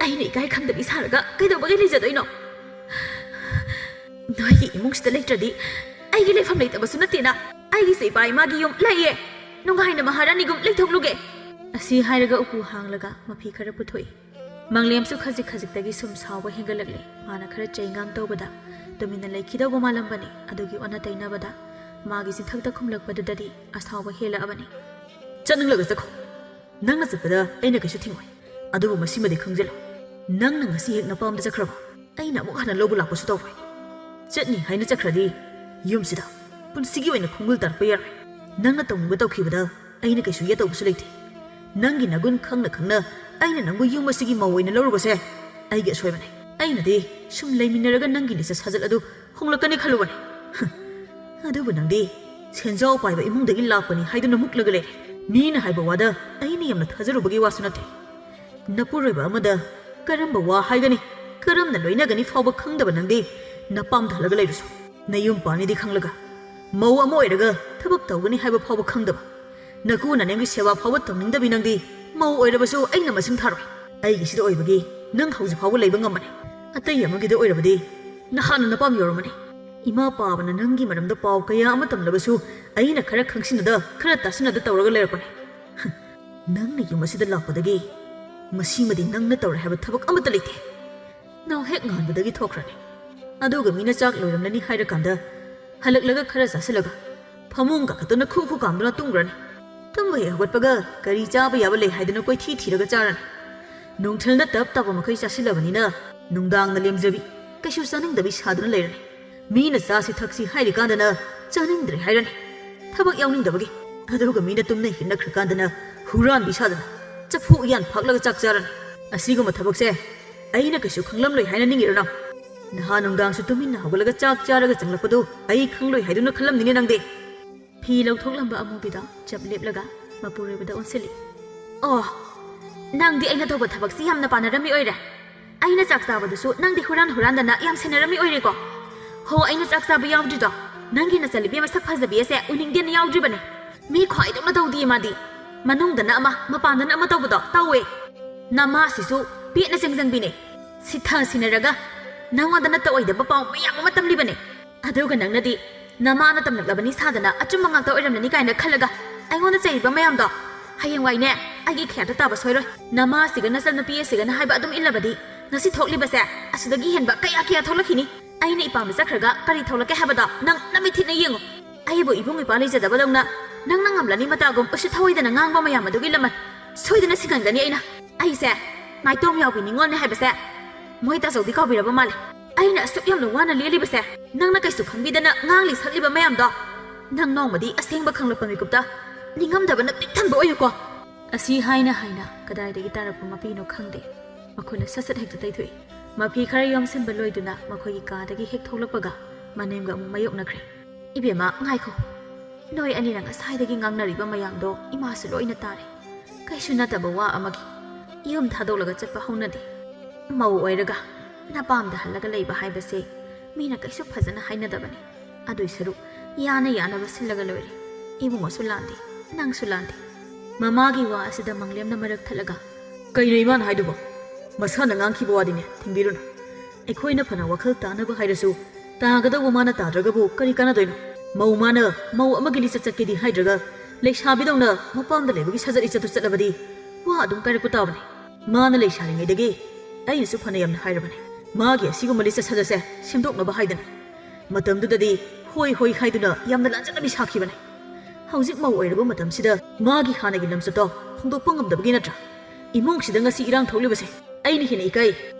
ꯑꯩꯅ ꯏꯀꯥꯏ ꯈꯪꯗꯕꯤ ꯁꯥꯔꯒ ꯀꯩꯗꯧꯕꯒꯤ ꯂꯩꯖꯗꯣꯏꯅꯣ? ꯅꯣꯏꯒꯤ ꯏꯃꯨꯡꯁꯤꯗ ꯂꯩꯇ꯭ꯔꯗꯤ ꯑꯩꯒꯤ ꯂꯩꯐꯝ ꯂꯩꯇꯕꯁꯨ ꯅꯠꯇꯦꯅ꯫ ꯑꯩꯒꯤꯁꯨ ꯏꯄꯥ ꯏꯃꯥꯒꯤ ꯌꯨꯝ ꯂꯩꯌꯦ꯫ ꯅꯨꯡꯉꯥꯏꯅ ꯃꯍꯥꯔꯥꯅꯤꯒꯨꯝ ꯂꯩꯊꯣꯛꯂꯨꯒꯦ꯫ ꯑꯁꯤ ꯍꯥꯏꯔꯒ ꯎꯄꯨ ꯍꯥꯡꯂꯒ ꯃꯐꯤ ꯈꯔ ꯄꯨꯊꯣꯛꯏ꯫ ꯃꯪꯂꯦꯝꯁꯨ ꯈꯖꯤꯛ ꯈꯖꯤꯛꯇꯒꯤ ꯁꯨꯝ ꯁꯥꯎꯕ ꯍꯦꯟꯒꯠꯂꯛꯂꯦ꯫ ꯃꯥꯅ ꯈꯔ ꯆꯩꯉꯥꯡ ꯇꯧꯕꯗ ꯇꯨꯃꯤꯟꯅ ꯂꯩꯈꯤꯗꯧꯕ ꯃꯥꯜꯂꯝꯕꯅꯤ꯫ ꯑꯗꯨꯒꯤ ꯑꯣꯟꯅ ꯇꯩꯅꯕꯗ ꯃꯥꯒꯤ ꯆꯤꯟꯊꯛꯇ ꯈꯨꯝꯂꯛꯄꯗꯨꯗꯗꯤ ꯑꯁꯥꯎꯕ ꯍꯦꯜꯂꯛꯑꯕꯅꯤ꯫ "ꯆꯠꯅꯤꯡꯂꯒ ꯆꯠꯈꯣ꯫ ꯅꯪꯅ ꯆꯠꯄꯗ ꯑꯩꯅ ꯀꯩꯁꯨ ꯊꯤꯡꯉꯣꯏ꯫ ꯑꯗꯨꯕꯨ ꯃꯁꯤꯃꯗꯤ ꯈꯪꯖꯤꯜꯂꯨ, ꯅꯪꯅ ꯉꯁꯤ ꯍꯦꯛ ꯅꯄꯥꯝꯗ ꯆꯠꯈ꯭ꯔꯕ, ꯑꯩꯅ ꯑꯃꯨꯛ ꯍꯟꯅ ꯂꯧꯕ ꯂꯥꯛꯄꯁꯨ ꯇꯧꯔꯣꯏ꯫ ꯆꯠꯅꯤ ꯍꯥꯏꯅ ꯆꯠꯈ꯭ꯔꯗꯤ ꯌꯨꯝꯁꯤꯗ ꯄꯨꯟꯁꯤꯒꯤ ꯑꯣꯏꯅ ꯈꯣꯡꯒꯨꯜ ꯇꯥꯔꯛꯄ ꯌꯥꯔꯣꯏ꯫ ꯅꯪꯅ ꯇꯧꯅꯤꯡꯕ ꯇꯧꯈꯤꯕꯗ ꯑꯩꯅ ꯀꯩꯁꯨ ꯌꯦꯠꯇꯧꯕꯁꯨ ꯂꯩꯇꯦ꯫ ꯅꯪꯒꯤ ꯅꯒꯨꯟ ꯈꯪꯅ ꯈꯪꯅ ꯑꯩꯅ ꯅꯪꯕꯨ ꯌꯨꯝ ꯑꯁꯤꯒꯤ ꯃꯧ ꯑꯣꯏꯅ ꯂꯧꯔꯨꯕꯁꯦ ꯑꯩꯒꯤ ꯑꯁꯣꯏꯕꯅꯦ꯫ ꯑꯩꯅꯗꯤ ꯁꯨꯝ ꯂꯩꯃꯤꯟꯅꯔꯒ ꯅꯪꯒꯤ ꯂꯤꯆꯠ ꯁꯥꯖꯠ ꯑꯗꯨ ꯍꯣꯡꯂꯛꯀꯅꯤ ꯈꯜꯂꯨꯕꯅꯦ꯫ ꯑꯗꯨꯕꯨ ꯅꯪꯗꯤ ꯁꯦꯟꯖꯥꯎ ꯄꯥꯏꯕ ꯏꯃꯨꯡꯗꯒꯤ ꯂꯥꯛꯄꯅꯤ ꯍꯥꯏꯗꯨꯅ ꯃꯨꯛꯂꯒ ꯂꯩꯔꯦ꯫ ꯃꯤꯅ ꯍꯥꯏꯕ ꯋꯥꯗ ꯑꯩꯅ ꯌꯥꯝꯅ ꯊꯥꯖꯔꯨꯕꯒꯤ ꯋꯥꯁꯨ ꯅꯠꯇꯦ꯫ ꯅꯄꯨꯔꯣꯏꯕ ꯑꯃꯗ ꯀꯔꯝꯕ ꯋꯥ ꯍꯥꯏꯒꯅꯤ, ꯀꯔꯝꯅ ꯂꯣꯏꯅꯒꯅꯤ ꯐꯥꯎꯕ ꯈꯪꯗꯕ ꯅꯪꯗꯤ ꯅꯄꯥꯝꯗ ꯍꯜꯂꯒ ꯂꯩꯔꯨꯁꯨ꯫ ꯅꯌꯨꯝ ꯄꯥꯟꯅꯤꯗꯤ ꯈꯪꯂꯒ, ꯃꯧ ꯑꯃ ꯑꯣꯏꯔꯒ ꯊꯕꯛ ꯇꯧꯒꯅꯤ ꯍꯥꯏꯕ ꯐꯥꯎꯕ ꯈꯪꯗꯕ, ꯅꯀꯨ ꯅꯅꯦꯝꯒꯤ ꯁꯦꯕꯥ ꯐꯥꯎꯕ ꯇꯧꯅꯤꯡꯗꯕꯤ ꯅꯪꯗꯤ ꯃꯧ ꯑꯣꯏꯔꯕꯁꯨ ꯑꯩꯅ ꯃꯁꯤꯡ ꯊꯥꯔꯣꯏ꯫ ꯑꯩꯒꯤꯁꯤꯗ ꯑꯣꯏꯕꯒꯤ ꯅꯪ ꯍꯧꯖꯤꯛ ꯐꯥꯎꯕ ꯂꯩꯕ ꯉꯝꯕꯅꯤ꯫ ꯑꯇꯩ ꯑꯃꯒꯤꯗ ꯑꯣꯏꯔꯕꯗꯤ ꯅꯍꯥꯟꯅ ꯅꯄꯥꯝ ꯌꯧꯔꯝꯃꯅꯤ꯫ ꯏꯃꯥ ꯄꯥꯕꯅ ꯅꯪꯒꯤ ꯃꯔꯝꯗ ꯄꯥꯎ ꯀꯌꯥ ꯑꯃ ꯇꯝꯂꯕꯁꯨ ꯑꯩꯅ ꯈꯔ ꯈꯪꯁꯤꯟꯅꯗ, ꯈꯔ ꯇꯥꯁꯤꯟꯅꯗ ꯇꯧꯔꯒ ꯂꯩꯔꯛꯄꯅꯤ꯫ ꯅꯪꯅ ꯌꯨꯝ ꯑꯁꯤꯗ ꯂꯥꯛꯄꯗꯒꯤ ꯃꯁꯤꯃꯗꯤ ꯅꯪꯅ ꯇꯧꯔꯦ ꯍꯥꯏꯕ ꯊꯕꯛ ꯑꯃꯠꯇ ꯂꯩꯇꯦ꯫ ꯅꯣꯡ ꯍꯦꯛ ꯉꯥꯟꯕꯗꯒꯤ ꯊꯣꯛꯈ꯭ꯔꯅꯤ꯫ ꯑꯗꯨꯒ ꯃꯤꯅ ꯆꯥꯛ ꯂꯣꯏꯔꯝꯂꯅꯤ ꯍꯥꯏꯔꯀꯥꯟꯗ ꯍꯜꯂꯛꯂꯒ ꯈꯔ ꯆꯥꯁꯤꯜꯂꯒ ꯐꯃꯨꯡ ꯀꯥꯈꯠꯇꯨꯅ ꯈꯨ ꯈꯨ ꯀꯥꯝꯗꯨꯅ ꯇꯨꯝꯈ꯭ꯔꯅꯤ꯫ ꯇꯨꯝꯕ ꯍꯦꯛ ꯍꯧꯒꯠꯄꯒ ꯀꯔꯤ ꯆꯥꯕ ꯌꯥꯕ ꯂꯩ ꯍꯥꯏꯗꯨꯅ ꯀꯣꯏꯊꯤ ꯊꯤꯔꯒ ꯆꯥꯔꯅꯤ꯫ ꯅꯨꯡꯊꯤꯜꯗ ꯇꯞ ꯇꯥꯕ ꯃꯈꯩ ꯆꯥꯁꯤꯜꯂꯕꯅꯤꯅ ꯅꯨꯡꯗꯥꯡꯅ ꯂꯦꯝꯖꯕꯤ, ꯀꯩꯁꯨ ꯆꯥꯅꯤꯡꯗꯕꯤ ꯁꯥꯗꯨꯅ ꯂꯩꯔꯅꯤ꯫ ꯃꯤꯅ ꯆꯥꯁꯤ ꯊꯛꯁꯤ ꯍꯥꯏꯔꯤꯀꯥꯟꯗꯅ ꯆꯥꯅꯤꯡꯗ꯭ꯔꯦ ꯍꯥꯏꯔꯅꯤ, ꯊꯕꯛ ꯌꯥꯎꯅꯤꯡꯗꯕꯒꯤ꯫ ꯑꯗꯨꯒ ꯃꯤꯅ ꯇꯨꯝꯅ ꯍꯤꯞꯅꯈ꯭ꯔꯀꯥꯟꯗꯅ ꯍꯨꯔꯥꯟꯕꯤ ꯁꯥꯗꯅ ꯆꯐꯨ ꯎꯌꯥꯟ ꯐꯥꯛꯂꯒ ꯆꯥꯛ ꯆꯥꯔꯅꯤ꯫ ꯑꯁꯤꯒꯨꯝꯕ ꯊꯕꯛꯁꯦ ꯑꯩꯅ ꯀꯩꯁꯨ ꯈꯪꯂꯝꯂꯣꯏ ꯍꯥꯏꯅ ꯅꯤꯡꯉꯤꯔꯣ ꯅꯪ? ꯅꯍꯥꯟ ꯅꯨꯡꯗꯥꯡꯁꯨ ꯇꯨꯃꯤꯟꯅ ꯍꯧꯒꯠꯂꯒ ꯆꯥꯛ ꯆꯥꯔꯒ ꯆꯪꯂꯛꯄꯗꯨ ꯑꯩ ꯈꯪꯂꯣꯏ ꯍꯥꯏꯗꯨꯅ ꯈꯜꯂꯝꯅꯤꯅꯦ ꯅꯪꯗꯤ꯫ ꯐꯤ ꯂꯧꯊꯣꯛꯂꯝꯕ ꯑꯃꯨꯕꯤꯗꯣ ꯆꯞ ꯂꯦꯞꯂꯒ ꯃꯄꯨꯔꯣꯏꯕꯗ ꯑꯣꯟꯁꯤꯜꯂꯤ꯫ "ꯑꯣ, ꯅꯪꯗꯤ ꯑꯩꯅ ꯇꯧꯕ ꯊꯕꯛꯁꯤ ꯌꯥꯝꯅ ꯄꯥꯅꯔꯝꯃꯤ ꯑꯣꯏꯔꯦ꯫ ꯑꯩꯅ ꯆꯥꯛ ꯆꯥꯕꯗꯨꯁꯨ ꯅꯪꯗꯤ ꯍꯨꯔꯥꯟ ꯍꯨꯔꯥꯟꯗꯅ ꯌꯥꯝ ꯁꯦꯟꯅꯔꯝꯃꯤ ꯑꯣꯏꯔꯦꯀꯣ꯫ ꯍꯣ, ꯑꯩꯅ ꯆꯥꯛ ꯆꯥꯕ ꯌꯥꯎꯗ꯭ꯔꯤꯗꯣ ꯅꯪꯒꯤ ꯅꯆꯜꯅꯨꯄꯤ ꯃꯁꯛ ꯐꯖꯕꯤ ꯑꯁꯦ ꯎꯅꯤꯡꯗꯦꯅ ꯌꯥꯎꯗ꯭ꯔꯤꯕꯅꯦ꯫ ꯃꯤ ꯈ꯭ꯋꯥꯏꯗꯧꯅ ꯇꯧꯗꯤꯌꯦ ꯃꯥꯗꯤ꯫ ꯃꯅꯨꯡꯗꯅ ꯑꯃ, ꯃꯄꯥꯟꯗꯅ ꯑꯃ ꯇꯧꯕꯗꯣ ꯇꯧꯋꯦ꯫ ꯅꯃꯥꯁꯤꯁꯨ ꯄꯦꯠꯅ ꯆꯦꯡꯖꯪꯕꯤꯅꯦ꯫ ꯁꯤꯊ ꯁꯤꯟꯅꯔꯒ ꯅꯉꯣꯟꯗ ꯅꯠꯇ ꯑꯣꯏꯗꯕ ꯄꯥꯎ ꯃꯌꯥꯝ ꯑꯃ ꯇꯝꯂꯤꯕꯅꯦ꯫ ꯑꯗꯨꯒ ꯅꯪꯅꯗꯤ ꯅꯃꯥꯅ ꯇꯝꯂꯛꯂꯕꯅꯤ ꯁꯥꯗꯅ ꯑꯆꯨꯝꯕ ꯉꯥꯛꯇ ꯑꯣꯏꯔꯝꯂꯅꯤ ꯀꯥꯏꯅ ꯈꯜꯂꯒ ꯑꯩꯉꯣꯟꯗ ꯆꯩꯔꯤꯕ ꯃꯌꯥꯝꯗꯣ ꯍꯌꯦꯡꯋꯥꯏꯅꯦ ꯑꯩꯒꯤ ꯈꯌꯥꯛꯇ ꯇꯥꯕ ꯁꯣꯏꯔꯣꯏ꯫ ꯅꯃꯥꯁꯤꯒ ꯅꯆꯟꯅꯨꯄꯤ ꯑꯁꯤꯒꯅ ꯍꯥꯏꯕ ꯑꯗꯨꯝ ꯏꯜꯂꯕꯗꯤ ꯉꯁꯤ ꯊꯣꯛꯂꯤꯕꯁꯦ ꯑꯁꯤꯗꯒꯤ ꯍꯦꯟꯕ ꯀꯌꯥ ꯀꯌꯥ ꯊꯣꯛꯂꯛꯈꯤꯅꯤ꯫ ꯑꯩꯅ ꯏꯄꯥꯝꯗ ꯆꯠꯈ꯭ꯔꯒ ꯀꯔꯤ ꯊꯣꯛꯂꯛꯀꯦ ꯍꯥꯏꯕꯗꯣ ꯅꯪ ꯅꯃꯤꯠꯊꯤꯠꯅ ꯌꯦꯡꯉꯨ꯫ ꯑꯩꯕꯨ ꯏꯕꯨꯡ ꯏꯄ꯭ꯋꯥ ꯂꯩꯖꯗꯕꯗꯧꯅ ꯅꯪꯅ ꯉꯝꯂꯅꯤ ꯃꯇꯥꯒꯨꯝ ꯎꯁꯤꯠ ꯊꯑꯣꯏꯗꯅ ꯉꯥꯡꯕ ꯃꯌꯥꯝ ꯑꯗꯨꯒꯤ ꯂꯃꯟ ꯁꯣꯏꯗꯅ ꯁꯤꯡꯍꯟꯒꯅꯤ ꯑꯩꯅ꯫ ꯑꯩꯁꯦ ꯅꯥꯏꯇꯣꯝ ꯌꯥꯎꯕꯤ ꯅꯤꯉꯣꯜꯅꯦ ꯍꯥꯏꯕꯁꯦ ꯃꯣꯏ ꯇꯥꯆꯧꯗꯤ ꯀꯥꯎꯕꯤꯔꯕ ꯃꯥꯜꯂꯦ꯫ ꯑꯩꯅ ꯑꯁꯨꯛ ꯌꯥꯝꯅ ꯋꯥꯅ ꯂꯦꯜꯂꯤꯕꯁꯦ ꯅꯪꯅ ꯀꯩꯁꯨ ꯈꯪꯕꯤꯗꯅ ꯉꯥꯡꯂꯤ ꯁꯛꯂꯤꯕ ꯃꯌꯥꯝꯗꯣ ꯅꯪ ꯅꯣꯡꯃꯗꯤ ꯑꯁꯦꯡꯕ ꯈꯪꯂꯛꯄ ꯃꯤꯀꯨꯞꯇ ꯅꯤꯡꯉꯝꯗꯕꯅ ꯄꯤꯛ ꯊꯟꯕ ꯑꯣꯏꯌꯨꯀꯣ꯫ ꯑꯁꯤ ꯍꯥꯏꯅ ꯍꯥꯏꯅ ꯀꯗꯥꯏꯗꯒꯤ ꯇꯥꯔꯛꯄ ꯃꯄꯤꯅꯣ ꯈꯪꯗꯦ꯫ ꯃꯈꯨꯠꯅ ꯁꯠ ꯁꯠ ꯍꯦꯛꯇ ꯇꯩꯊꯣꯛꯏ꯫ ꯃꯐꯤ ꯈꯔ ꯌꯣꯝꯁꯤꯟꯕ ꯂꯣꯏꯗꯨꯅ ꯃꯈꯣꯏꯒꯤ ꯀꯥꯗꯒꯤ ꯍꯦꯛ ꯊꯣꯛꯂꯛꯄꯒ ꯃꯅꯦꯝꯒ ꯑꯃꯨꯛ ꯃꯥꯌꯣꯛꯅꯈ꯭ꯔꯦ꯫ "ꯏꯕꯦꯝꯃ, ꯉꯥꯏꯈꯣ꯫ ꯅꯣꯏ ꯑꯅꯤꯅ ꯉꯁꯥꯏꯗꯒꯤ ꯉꯥꯡꯅꯔꯤꯕ ꯃꯌꯥꯝꯗꯣ ꯏꯃꯥꯁꯨ ꯂꯣꯏꯅ ꯇꯥꯔꯦ꯫ ꯀꯩꯁꯨ ꯅꯠꯇꯕ ꯋꯥ ꯑꯃꯒꯤ ꯌꯨꯝ ꯊꯥꯗꯣꯛꯂꯒ ꯆꯠꯄ ꯍꯧꯅꯗꯦ꯫ ꯃꯧ ꯑꯣꯏꯔꯒ ꯅꯄꯥꯝꯗ ꯍꯜꯂꯒ ꯂꯩꯕ ꯍꯥꯏꯕꯁꯦ ꯃꯤꯅ ꯀꯩꯁꯨ ꯐꯖꯅ ꯍꯥꯏꯅꯗꯕꯅꯤ꯫ ꯑꯗꯨꯏ ꯁꯔꯨꯛ ꯌꯥꯅ ꯌꯥꯅꯕ ꯁꯤꯜꯂꯒ ꯂꯣꯏꯔꯦ꯫ ꯏꯕꯨꯡꯉꯣꯁꯨ ꯂꯥꯟꯗꯦ, ꯅꯪꯁꯨ ꯂꯥꯟꯗꯦ꯫" ꯃꯃꯥꯒꯤ ꯋꯥ ꯑꯁꯤꯗ ꯃꯪꯂꯦꯝꯅ ꯃꯔꯛ ꯊꯠꯂꯒ, "ꯀꯩꯅꯣ ꯏꯃꯥꯅ ꯍꯥꯏꯗꯨꯕꯣ? ꯃꯁꯥꯅ ꯉꯥꯡꯈꯤꯕ ꯋꯥꯗꯤꯅꯦ, ꯊꯤꯡꯕꯤꯔꯨꯅꯨ꯫ ꯑꯩꯈꯣꯏꯅ ꯐꯅ ꯋꯥꯈꯜ ꯇꯥꯅꯕ ꯍꯥꯏꯔꯁꯨ ꯇꯥꯒꯗꯧꯕ ꯃꯥꯅ ꯇꯥꯗ꯭ꯔꯒꯕꯨ ꯀꯔꯤ ꯀꯥꯟꯅꯗꯣꯏꯅꯣ? ꯃꯧ ꯃꯥꯅ ꯃꯧ ꯑꯃꯒꯤ ꯂꯤꯆꯠ ꯆꯠꯀꯦꯗꯤ ꯍꯥꯏꯗ꯭ꯔꯒ ꯂꯩꯁꯥꯕꯤꯗꯧꯅ ꯃꯄꯥꯝꯗ ꯂꯩꯕꯒꯤ ꯁꯥꯖꯠ ꯂꯤꯆꯠꯇꯨ ꯆꯠꯂꯕꯗꯤ ꯋꯥ ꯑꯗꯨꯝ ꯀꯥꯏꯔꯛꯄ ꯇꯥꯕꯅꯤ꯫ ꯃꯥꯅ ꯂꯩꯁꯥꯔꯤꯉꯩꯗꯒꯤ ꯑꯩꯅꯁꯨ ꯐꯅ ꯌꯥꯝꯅ ꯍꯥꯏꯔꯕꯅꯤ, ꯃꯥꯒꯤ ꯑꯁꯤꯒꯨꯝꯕ ꯂꯤꯆꯠ ꯁꯥꯖꯠꯁꯦ ꯁꯦꯝꯗꯣꯛꯅꯕ ꯍꯥꯏꯗꯅ꯫ ꯃꯇꯝꯗꯨꯗꯗꯤ ꯍꯣꯏ ꯍꯣꯏ ꯍꯥꯏꯗꯨꯅ ꯌꯥꯝꯅ ꯂꯥꯟꯖꯠꯅꯕꯤ ꯁꯥꯈꯤꯕꯅꯤ꯫ ꯍꯧꯖꯤꯛ ꯃꯧ ꯑꯣꯏꯔꯕ ꯃꯇꯝꯁꯤꯗ ꯃꯥꯒꯤ ꯍꯥꯟꯅꯒꯤ ꯂꯝꯆꯠꯇꯣ ꯍꯣꯡꯗꯣꯛꯄ ꯉꯝꯗꯕꯒꯤ ꯅꯠꯇ꯭ꯔꯥ ꯏꯃꯨꯡꯁꯤꯗ ꯉꯁꯤ ꯏꯔꯥꯡ ꯊꯣꯛꯂꯤꯕꯁꯦ? ꯑꯩꯅ ꯍꯦꯟꯅ ꯏꯀꯥꯏ꯫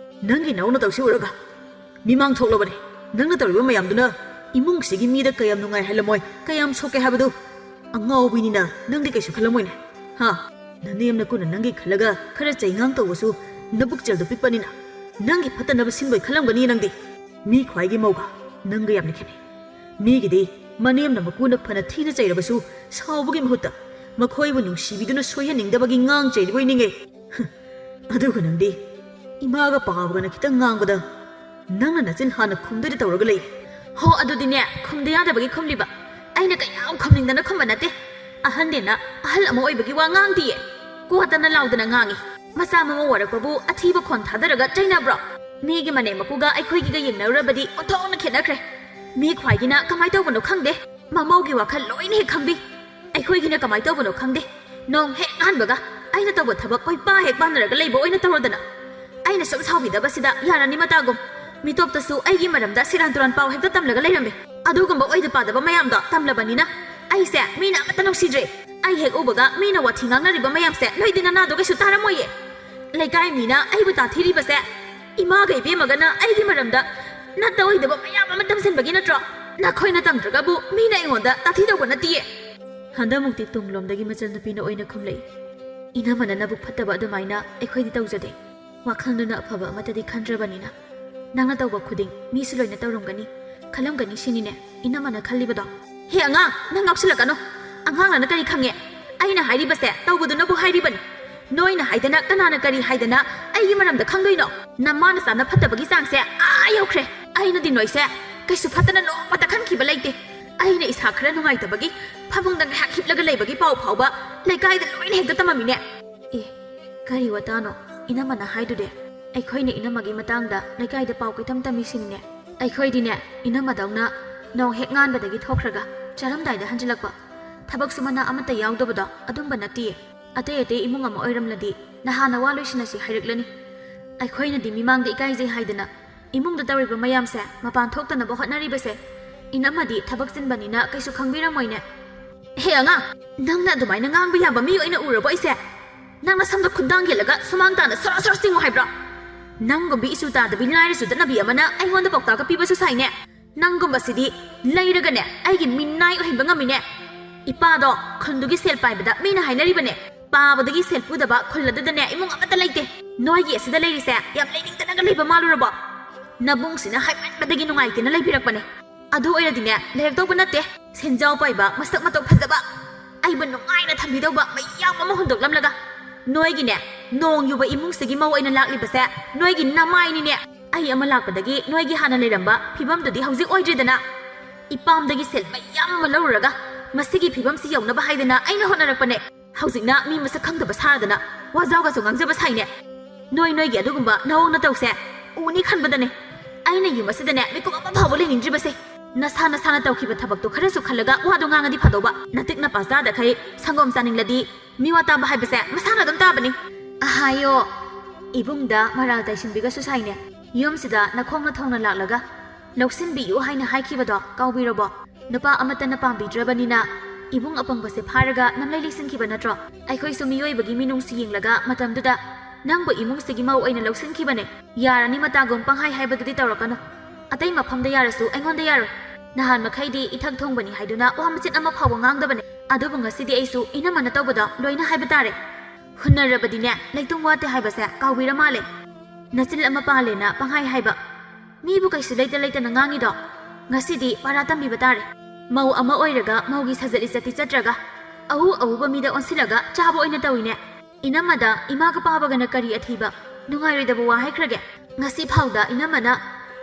ꯅꯪꯒꯤ ꯅꯧꯅ ꯇꯧꯁꯤ ꯎꯔꯒ ꯃꯤꯃꯥꯡ ꯊꯣꯛꯂꯕꯅꯦ꯫ ꯅꯪꯅ ꯇꯧꯔꯤꯕ ꯃꯌꯥꯝꯗꯨꯅ ꯏꯃꯨꯡꯁꯤꯒꯤ ꯃꯤꯗ ꯀꯌꯥꯝ ꯅꯨꯡꯉꯥꯏꯍꯜꯂꯝꯃꯣꯏ, ꯀꯌꯥꯝ ꯁꯣꯛꯀꯦ ꯍꯥꯏꯕꯗꯨ꯫ ꯑꯉꯥꯎꯕꯤꯅꯤꯅ ꯅꯪꯗꯤ ꯀꯩꯁꯨ ꯈꯜꯂꯝꯃꯣꯏꯅꯦ꯫ ꯍꯥ? ꯅꯅꯦꯝ ꯅꯀꯨꯅ ꯅꯪꯒꯤ ꯈꯜꯂꯒ ꯈꯔ ꯆꯩꯉꯥꯡ ꯇꯧꯕꯁꯨ ꯅꯕꯨꯛꯆꯦꯜꯗꯣ ꯄꯤꯛꯄꯅꯤꯅ ꯅꯪꯒꯤ ꯐꯠꯇꯅꯕ ꯁꯤꯟꯕꯣꯏ ꯈꯜꯂꯝꯒꯅꯤ ꯅꯪꯗꯤ꯫ ꯃꯤ ꯈ꯭ꯋꯥꯏꯒꯤ ꯃꯧꯒ ꯅꯪꯒ ꯌꯥꯝꯅ ꯈꯦꯠꯅꯩ꯫ ꯃꯤꯒꯤꯗꯤ ꯃꯅꯦꯝꯅ ꯃꯀꯨꯅ ꯐꯅ ꯊꯤꯅ ꯆꯩꯔꯕꯁꯨ ꯁꯥꯎꯕꯒꯤ ꯃꯍꯨꯠꯇ ꯃꯈꯣꯏꯕꯨ ꯅꯨꯡꯁꯤꯕꯤꯗꯨꯅ ꯁꯣꯏꯍꯟꯅꯤꯡꯗꯕꯒꯤ ꯉꯥꯡ ꯆꯩꯔꯤꯕꯣꯏ ꯅꯤꯡꯉꯦ꯫ ꯑꯗꯨꯒ ꯅꯪꯗꯤ ꯏꯃꯥꯒ ꯄꯥꯕꯒꯅ ꯈꯤꯇꯪ ꯉꯥꯡꯕꯗ ꯅꯪꯅ ꯅꯆꯤꯟ ꯍꯥꯟꯅ ꯈꯨꯝꯗꯣꯏꯗ ꯇꯧꯔꯒ ꯂꯩ꯫ ꯍꯣ, ꯑꯗꯨꯗꯤꯅꯦ, ꯈꯨꯝꯗ ꯌꯥꯗꯕꯒꯤ ꯈꯨꯝꯂꯤꯕ꯫ ꯑꯩꯅ ꯀꯌꯥꯝ ꯈꯨꯝꯅꯤꯡꯗꯅ ꯈꯨꯝꯕ ꯅꯠꯇꯦ꯫ ꯑꯍꯟꯅꯦꯅ ꯑꯍꯜ ꯑꯃ ꯑꯣꯏꯕꯒꯤ ꯋꯥ ꯉꯥꯡꯗꯤꯌꯦ꯫ ꯀꯣꯠꯇꯅ ꯂꯥꯎꯗꯅ ꯉꯥꯡꯉꯤ꯫ ꯃꯆꯥ ꯃꯃꯧ ꯋꯥꯔꯛꯄꯕꯨ ꯑꯊꯤꯕ ꯈꯣꯟ ꯊꯥꯗꯔꯒ ꯆꯩꯅꯕ꯭ꯔꯣ? ꯃꯤꯒꯤ ꯃꯅꯦꯝ ꯃꯀꯨꯒ ꯑꯩꯈꯣꯏꯒꯤꯒ ꯌꯦꯡꯅꯔꯨꯔꯕꯗꯤ ꯑꯣꯟꯊꯣꯛꯅ ꯈꯦꯠꯅꯈ꯭ꯔꯦ꯫ ꯃꯤ ꯈ꯭ꯋꯥꯏꯒꯤꯅ ꯀꯃꯥꯏ ꯇꯧꯕꯅꯣ ꯈꯪꯗꯦ, ꯃꯃꯧꯒꯤ ꯋꯥꯈꯜ ꯂꯣꯏꯅ ꯍꯦꯛ ꯈꯪꯕꯤ꯫ ꯑꯩꯈꯣꯏꯒꯤꯅ ꯀꯃꯥꯏ ꯇꯧꯕꯅꯣ ꯈꯪꯗꯦ, ꯅꯣꯡ ꯍꯦꯛ ꯉꯥꯟꯕꯒ ꯑꯩꯅ ꯇꯧꯕ ꯊꯕꯛ ꯀꯣꯏꯄꯥ ꯍꯦꯛ ꯄꯥꯟꯅꯔꯒ ꯂꯩꯕ ꯑꯣꯏꯅ ꯇꯧꯔꯗꯅ꯫ ꯑꯩꯅ ꯁꯨꯝ ꯁꯥꯎꯕꯤꯗꯕꯁꯤꯗ ꯌꯥꯔꯅꯤ ꯃꯇꯥꯒꯨꯝ꯫ ꯃꯤꯇꯣꯞꯇꯁꯨ ꯑꯩꯒꯤ ꯃꯔꯝꯗ ꯁꯦꯔꯥꯟ ꯇꯨꯔꯥꯟ ꯄꯥꯎ ꯍꯦꯛꯇ ꯇꯝꯂꯒ ꯂꯩꯔꯝꯃꯤ꯫ ꯑꯗꯨꯒꯨꯝꯕ ꯑꯣꯏꯗ ꯄꯥꯗꯕ ꯃꯌꯥꯝꯗꯣ ꯇꯝꯂꯕꯅꯤꯅ ꯑꯩꯁꯦ ꯃꯤꯅ ꯑꯃꯠꯇ ꯅꯨꯡꯁꯤꯗ꯭ꯔꯦ꯫ ꯑꯩ ꯍꯦꯛ ꯎꯕꯒ ꯃꯤꯅ ꯋꯥꯊꯤ ꯉꯥꯡꯅꯔꯤꯕ ꯃꯌꯥꯝꯁꯦ ꯅꯣꯏꯗꯤ ꯅꯅꯥꯗꯣ ꯀꯩꯁꯨ ꯇꯥꯔꯝꯃꯣꯏꯌꯦ꯫ ꯂꯩꯀꯥꯏ ꯃꯤꯅ ꯑꯩꯕꯨ ꯇꯥꯊꯤꯔꯤꯕꯁꯦ ꯏꯃꯥꯒ ꯏꯕꯦꯝꯃꯒꯅ ꯑꯩꯒꯤ ꯃꯔꯝꯗ ꯅꯠꯇ ꯑꯣꯏꯗꯕ ꯃꯌꯥꯝ ꯑꯃ ꯇꯝꯁꯤꯟꯕꯒꯤ ꯅꯠꯇ꯭ꯔꯣ? ꯅꯈꯣꯏꯅ ꯇꯝꯗ꯭ꯔꯒꯕꯨ ꯃꯤꯅ ꯑꯩꯉꯣꯟꯗ ꯇꯥꯊꯤ ꯇꯧꯕ ꯅꯠꯇꯤꯌꯦ꯫ ꯍꯟꯗꯛꯃꯨꯛꯇꯤ ꯇꯨꯡꯂꯣꯝꯗꯒꯤ ꯃꯆꯟꯅꯨꯄꯤꯅ ꯑꯣꯏꯅ ꯈꯨꯝꯂꯛꯏ꯫ ꯏꯅꯝꯃꯅ ꯅꯕꯨꯛ ꯐꯠꯇꯕ ꯑꯗꯨꯃꯥꯏꯅ ꯑꯩꯈꯣꯏꯗꯤ ꯇꯧꯖꯗꯦ꯫ ꯋꯥꯈꯜꯗꯨꯅ ꯑꯐꯕ ꯑꯃꯠꯇꯗꯤ ꯈꯟꯗ꯭ꯔꯕꯅꯤꯅ꯫ ꯅꯪꯅ ꯇꯧꯕ ꯈꯨꯗꯤꯡ ꯃꯤꯁꯨ ꯂꯣꯏꯅ ꯇꯧꯔꯝꯒꯅꯤ, ꯈꯜꯂꯝꯒꯅꯤ ꯁꯤꯅꯤꯅꯦ ꯏꯅꯝꯃꯅ ꯈꯜꯂꯤꯕꯗꯣ꯫ ꯍꯦ ꯑꯉꯥꯡ, ꯅꯪ ꯉꯥꯎꯁꯤꯜꯂꯛꯀꯅꯨ꯫ ꯑꯉꯥꯡꯅ ꯀꯔꯤ ꯈꯪꯉꯦ? ꯑꯩꯅ ꯍꯥꯏꯔꯤꯕꯁꯦ ꯇꯧꯕꯗꯨꯅꯕꯨ ꯍꯥꯏꯔꯤꯕꯅꯤ꯫ ꯅꯣꯏꯅ ꯍꯥꯏꯗꯅ ꯀꯅꯥꯅ ꯀꯔꯤ ꯍꯥꯏꯗꯅ ꯑꯩꯒꯤ ꯃꯔꯝꯗ ꯈꯪꯗꯣꯏꯅꯣ? ꯅꯃꯥ ꯅꯆꯥꯅ ꯐꯠꯇꯕꯒꯤ ꯆꯥꯡꯁꯦ ꯑꯥ ꯌꯧꯈ꯭ꯔꯦ꯫ ꯑꯩꯅꯗꯤ ꯅꯣꯏꯁꯦ ꯀꯩꯁꯨ ꯐꯠꯇꯅ ꯅꯣꯡꯃꯇ ꯈꯟꯈꯤꯕ ꯂꯩꯇꯦ꯫ ꯑꯩꯅ ꯏꯁꯥ ꯈꯔ ꯅꯨꯡꯉꯥꯏꯇꯕꯒꯤ ꯐꯃꯨꯡꯗ ꯉꯥꯏꯍꯥꯛ ꯍꯤꯞꯂꯒ ꯂꯩꯕꯒꯤ ꯄꯥꯎ ꯐꯥꯎꯕ ꯂꯩꯀꯥꯏꯗ ꯂꯣꯏꯅ ꯍꯦꯛꯇ ꯇꯝꯃꯝꯃꯤꯅꯦ꯫ ꯑꯦ, ꯀꯔꯤ ꯋꯥꯇꯥꯅꯣ? ꯏꯅꯝꯃꯅ ꯍꯥꯏꯗꯨꯗꯤ꯫ ꯑꯩꯈꯣꯏꯅ ꯏꯅꯝꯃꯒꯤ ꯃꯇꯥꯡꯗ ꯂꯩꯀꯥꯏꯗ ꯄꯥꯎ ꯀꯩꯊꯝ ꯇꯝꯃꯤꯁꯤꯅꯤꯅꯦ꯫ ꯑꯩꯈꯣꯏꯗꯤꯅꯦ, ꯏꯅꯝꯃꯗꯧꯅ ꯅꯣꯡ ꯍꯦꯛ ꯉꯥꯟꯕꯗꯒꯤ ꯊꯣꯛꯈ꯭ꯔꯒ ꯆꯥꯔꯝꯗꯥꯏꯗ ꯍꯟꯖꯤꯜꯂꯛꯄ, ꯊꯕꯛꯁꯨ ꯃꯅꯥ ꯑꯃꯠꯇ ꯌꯥꯎꯗꯕꯗꯣ ꯑꯗꯨꯝꯕ ꯅꯠꯇꯤꯌꯦ꯫ ꯑꯇꯩ ꯑꯇꯩ ꯏꯃꯨꯡ ꯑꯃ ꯑꯣꯏꯔꯝꯂꯗꯤ ꯅꯍꯥꯟꯅ ꯋꯥ ꯂꯣꯏꯁꯤꯟꯅꯁꯤ ꯍꯥꯏꯔꯛꯂꯅꯤ꯫ ꯑꯩꯈꯣꯏꯅꯗꯤ ꯃꯤꯃꯥꯡꯗ ꯏꯀꯥꯏꯖꯩ ꯍꯥꯏꯗꯅ ꯏꯃꯨꯡꯗ ꯇꯧꯔꯤꯕ ꯃꯌꯥꯝꯁꯦ ꯃꯄꯥꯟ ꯊꯣꯛꯇꯅꯕ ꯍꯣꯠꯅꯔꯤꯕꯁꯦ꯫ ꯏꯅꯝꯃꯗꯤ ꯊꯕꯛ ꯆꯤꯟꯕꯅꯤꯅ ꯀꯩꯁꯨ ꯈꯪꯕꯤꯔꯝꯃꯣꯏꯅꯦ꯫ ꯍꯦ ꯑꯉꯥꯡ, ꯅꯪꯅ ꯑꯗꯨꯃꯥꯏꯅ ꯉꯥꯡꯕ ꯌꯥꯕ ꯃꯤ ꯑꯣꯏꯅ ꯎꯔꯕꯣ ꯑꯩꯁꯦ? ꯅꯪ ꯅꯁꯝꯗ ꯈꯨꯠꯗꯥꯡ ꯌꯦꯠꯂꯒ ꯁꯨꯃꯥꯡ ꯇꯥꯅ ꯁꯣꯔꯣ ꯁꯣꯔꯣ ꯆꯤꯡꯉꯨ ꯍꯥꯏꯕ꯭ꯔꯣ? ꯅꯪꯒꯨꯝꯕꯤ ꯏꯆꯨ ꯇꯥꯗꯕꯤ ꯂꯥꯏꯔꯁꯨ ꯆꯠꯅꯕꯤ ꯑꯃꯅ ꯑꯩꯉꯣꯟꯗ ꯄꯥꯎꯇꯥꯛꯀ ꯄꯤꯕꯁꯨ ꯁꯥꯏꯅꯦ꯫ ꯅꯪꯒꯨꯝꯕꯁꯤꯗꯤ ꯂꯩꯔꯒꯅꯦ ꯑꯩꯒꯤ ꯃꯤꯅꯥꯏ ꯑꯣꯏꯍꯟꯕ ꯉꯝꯃꯤꯅꯦ꯫ ꯏꯄꯥꯗꯣ ꯈꯨꯟꯗꯨꯒꯤ ꯁꯦꯜ ꯄꯥꯏꯕꯗ ꯃꯤꯅ ꯍꯥꯏꯅꯔꯤꯕꯅꯦ, ꯄꯥꯕꯗꯒꯤ ꯁꯦꯜ ꯄꯨꯗꯕ ꯈꯨꯜ ꯑꯗꯨꯗꯅꯦ ꯏꯃꯨꯡ ꯑꯃꯠꯇ ꯂꯩꯇꯦ꯫ ꯅꯣꯏꯒꯤ ꯑꯁꯤꯗ ꯂꯩꯔꯤꯁꯦ ꯌꯥꯝ ꯂꯩꯅꯤꯡꯗꯅꯒ ꯂꯩꯕ ꯃꯥꯜꯂꯨꯔꯕꯣ? ꯅꯕꯨꯡꯁꯤꯅ ꯍꯥꯏꯃꯟꯕꯗꯒꯤ ꯅꯨꯡꯉꯥꯏꯇꯦꯅ ꯂꯩꯕꯤꯔꯛꯄꯅꯦ꯫ ꯑꯗꯨ ꯑꯣꯏꯔꯗꯤꯅꯦ, ꯂꯩꯔꯛꯇꯧꯕ ꯅꯠꯇꯦ꯫ ꯁꯦꯟꯖꯥꯎ ꯄꯥꯏꯕ, ꯃꯁꯛ ꯃꯇꯧ ꯐꯖꯕ, ꯑꯩꯕꯨ ꯅꯨꯡꯉꯥꯏꯅ ꯊꯝꯕꯤꯗꯧꯕ ꯃꯌꯥꯝ ꯑꯃ ꯍꯨꯟꯗꯣꯛꯂꯝꯂꯒ, ꯅꯣꯏꯒꯤꯅꯦ, ꯅꯣꯡ ꯌꯨꯕ ꯏꯃꯨꯡꯁꯤꯒꯤ ꯃꯧ ꯑꯣꯏꯅ ꯂꯥꯛꯂꯤꯕꯁꯦ ꯅꯣꯏꯒꯤ ꯅꯃꯥꯏꯅꯤꯅꯦ꯫ ꯑꯩ ꯑꯃ ꯂꯥꯛꯄꯗꯒꯤ ꯅꯣꯏꯒꯤ ꯍꯥꯟꯅ ꯂꯩꯔꯝꯕ ꯐꯤꯕꯝꯗꯨꯗꯤ ꯍꯧꯖꯤꯛ ꯑꯣꯏꯗ꯭ꯔꯦꯗꯅ꯫ ꯏꯄꯥꯝꯗꯒꯤ ꯁꯦꯜ ꯃꯌꯥꯝ ꯑꯃ ꯂꯧꯔꯨꯔꯒ ꯃꯁꯤꯒꯤ ꯐꯤꯕꯝꯁꯤ ꯌꯧꯅꯕ ꯍꯥꯏꯗꯅ ꯑꯩꯅ ꯍꯣꯠꯅꯔꯛꯄꯅꯦ꯫ ꯍꯧꯖꯤꯛꯅ ꯃꯤ ꯃꯁꯛ ꯈꯪꯗꯕ ꯁꯥꯔꯗꯅ ꯋꯥꯖꯥꯎꯒꯁꯨ ꯉꯥꯡꯖꯕ ꯁꯥꯏꯅꯦ꯫ ꯅꯣꯏ ꯅꯣꯏꯒꯤ ꯑꯗꯨꯒꯨꯝꯕ ꯅꯑꯣꯡ ꯅꯇꯧꯁꯦ ꯎꯅꯤ ꯈꯟꯕꯗꯅꯦ ꯑꯩꯅ ꯌꯨꯝ ꯑꯁꯤꯗꯅꯦ ꯃꯤꯀꯨꯞ ꯑꯃ ꯐꯥꯎꯕ ꯂꯩꯅꯤꯡꯗ꯭ꯔꯤꯕꯁꯦ꯫ ꯅꯁꯥ ꯅꯁꯥꯅ ꯇꯧꯈꯤꯕ ꯊꯕꯛꯇꯣ ꯈꯔꯁꯨ ꯈꯜꯂꯒ ꯋꯥꯗꯣ ꯉꯥꯡꯉꯗꯤ ꯐꯗꯧꯕ꯫ ꯅꯇꯤꯛ ꯅꯄꯥ ꯆꯥꯗꯈꯩ ꯁꯪꯒꯣꯝ ꯆꯥꯅꯤꯡꯂꯗꯤ ꯃꯤꯋꯥ ꯇꯥꯕ ꯍꯥꯏꯕꯁꯦ ꯃꯁꯥꯅ ꯑꯗꯨꯝ ꯇꯥꯕꯅꯤ꯫ ꯑꯍꯥꯌꯣ, ꯏꯕꯨꯡꯗ ꯃꯔꯥꯜ ꯇꯥꯏꯁꯤꯟꯕꯤꯒꯁꯨ ꯁꯥꯏꯅꯦ꯫ ꯌꯨꯝꯁꯤꯗ ꯅꯈꯣꯡꯅ ꯊꯣꯡꯅ ꯂꯥꯛꯂꯒ ꯂꯧꯁꯤꯟꯕꯤꯌꯨ ꯍꯥꯏꯅ ꯍꯥꯏꯈꯤꯕꯗꯣ ꯀꯥꯎꯕꯤꯔꯕꯣ? ꯅꯨꯄꯥ ꯑꯃꯠꯇꯅ ꯄꯥꯝꯕꯤꯗ꯭ꯔꯕꯅꯤꯅ ꯏꯕꯨꯡ ꯑꯄꯪꯕꯁꯦ ꯐꯥꯔꯒ ꯅꯝꯂꯩ ꯂꯩꯁꯤꯟꯈꯤꯕ ꯅꯠꯇ꯭ꯔꯣ? ꯑꯩꯈꯣꯏꯁꯨ ꯃꯤꯑꯣꯏꯕꯒꯤ ꯃꯤꯅꯨꯡꯁꯤ ꯌꯦꯡꯂꯒ ꯃꯇꯝꯗꯨꯗ ꯅꯪꯕꯨ ꯏꯃꯨꯡꯁꯤꯒꯤ ꯃꯧ ꯑꯣꯏꯅ ꯂꯧꯁꯤꯟꯈꯤꯕꯅꯦ꯫ ꯌꯥꯔꯅꯤ, ꯃꯇꯥꯒꯨꯝ ꯄꯪꯍꯥꯏ ꯍꯥꯏꯕꯗꯨꯗꯤ ꯇꯧꯔꯛꯀꯅꯨ꯫ ꯑꯇꯩ ꯃꯐꯝꯗ ꯌꯥꯔꯁꯨ ꯑꯩꯉꯣꯟꯗ ꯌꯥꯔꯣꯏ꯫ ꯅꯍꯥꯟ ꯃꯈꯩꯗꯤ ꯏꯊꯛ ꯊꯣꯡꯕꯅꯤ ꯍꯥꯏꯗꯨꯅ ꯋꯥ ꯃꯆꯦꯠ ꯑꯃ ꯐꯥꯎꯕ ꯉꯥꯡꯗꯕꯅꯦ꯫ ꯑꯗꯨꯕꯨ ꯉꯁꯤꯗꯤ ꯑꯩꯁꯨ ꯏꯅꯝꯃꯅ ꯇꯧꯕꯗꯣ ꯂꯣꯏꯅ ꯍꯥꯏꯕ ꯇꯥꯔꯦ꯫ ꯍꯨꯟꯅꯔꯕꯗꯤꯅꯦ ꯂꯩꯇꯨꯝ ꯋꯥꯠꯇꯦ ꯍꯥꯏꯕꯁꯦ ꯀꯥꯎꯕꯤꯔ ꯃꯥꯜꯂꯦ꯫ ꯅꯆꯤꯜ ꯑꯃ ꯄꯥꯜꯂꯦꯅ ꯄꯪꯍꯥꯏ ꯍꯥꯏꯕ꯫ ꯃꯤꯕꯨ ꯀꯩꯁꯨ ꯂꯩꯇ ꯂꯩꯇꯅ ꯉꯥꯡꯉꯤꯗꯣ? ꯉꯁꯤꯗꯤ ꯄꯥꯔꯥ ꯇꯝꯕꯤꯕ ꯇꯥꯔꯦ꯫ ꯃꯧ ꯑꯃ ꯑꯣꯏꯔꯒ ꯃꯧꯒꯤ ꯁꯥꯖꯠ ꯂꯤꯆꯠꯇꯤ ꯆꯠꯇ꯭ꯔꯒ ꯑꯎ ꯑꯎꯕ ꯃꯤꯗ ꯑꯣꯟꯁꯤꯜꯂꯒ ꯆꯥꯕ ꯑꯣꯏꯅ ꯇꯧꯏꯅꯦ꯫ ꯏꯅꯝꯃꯗ ꯏꯃꯥꯒ ꯄꯥꯕꯒꯅ ꯀꯔꯤ ꯑꯊꯤꯕ, ꯅꯨꯡꯉꯥꯏꯔꯣꯏꯗꯕ ꯋꯥ ꯍꯥꯏꯈ꯭ꯔꯒꯦ? ꯉꯁꯤ ꯐꯥꯎꯗ ꯏꯅꯝꯃꯅ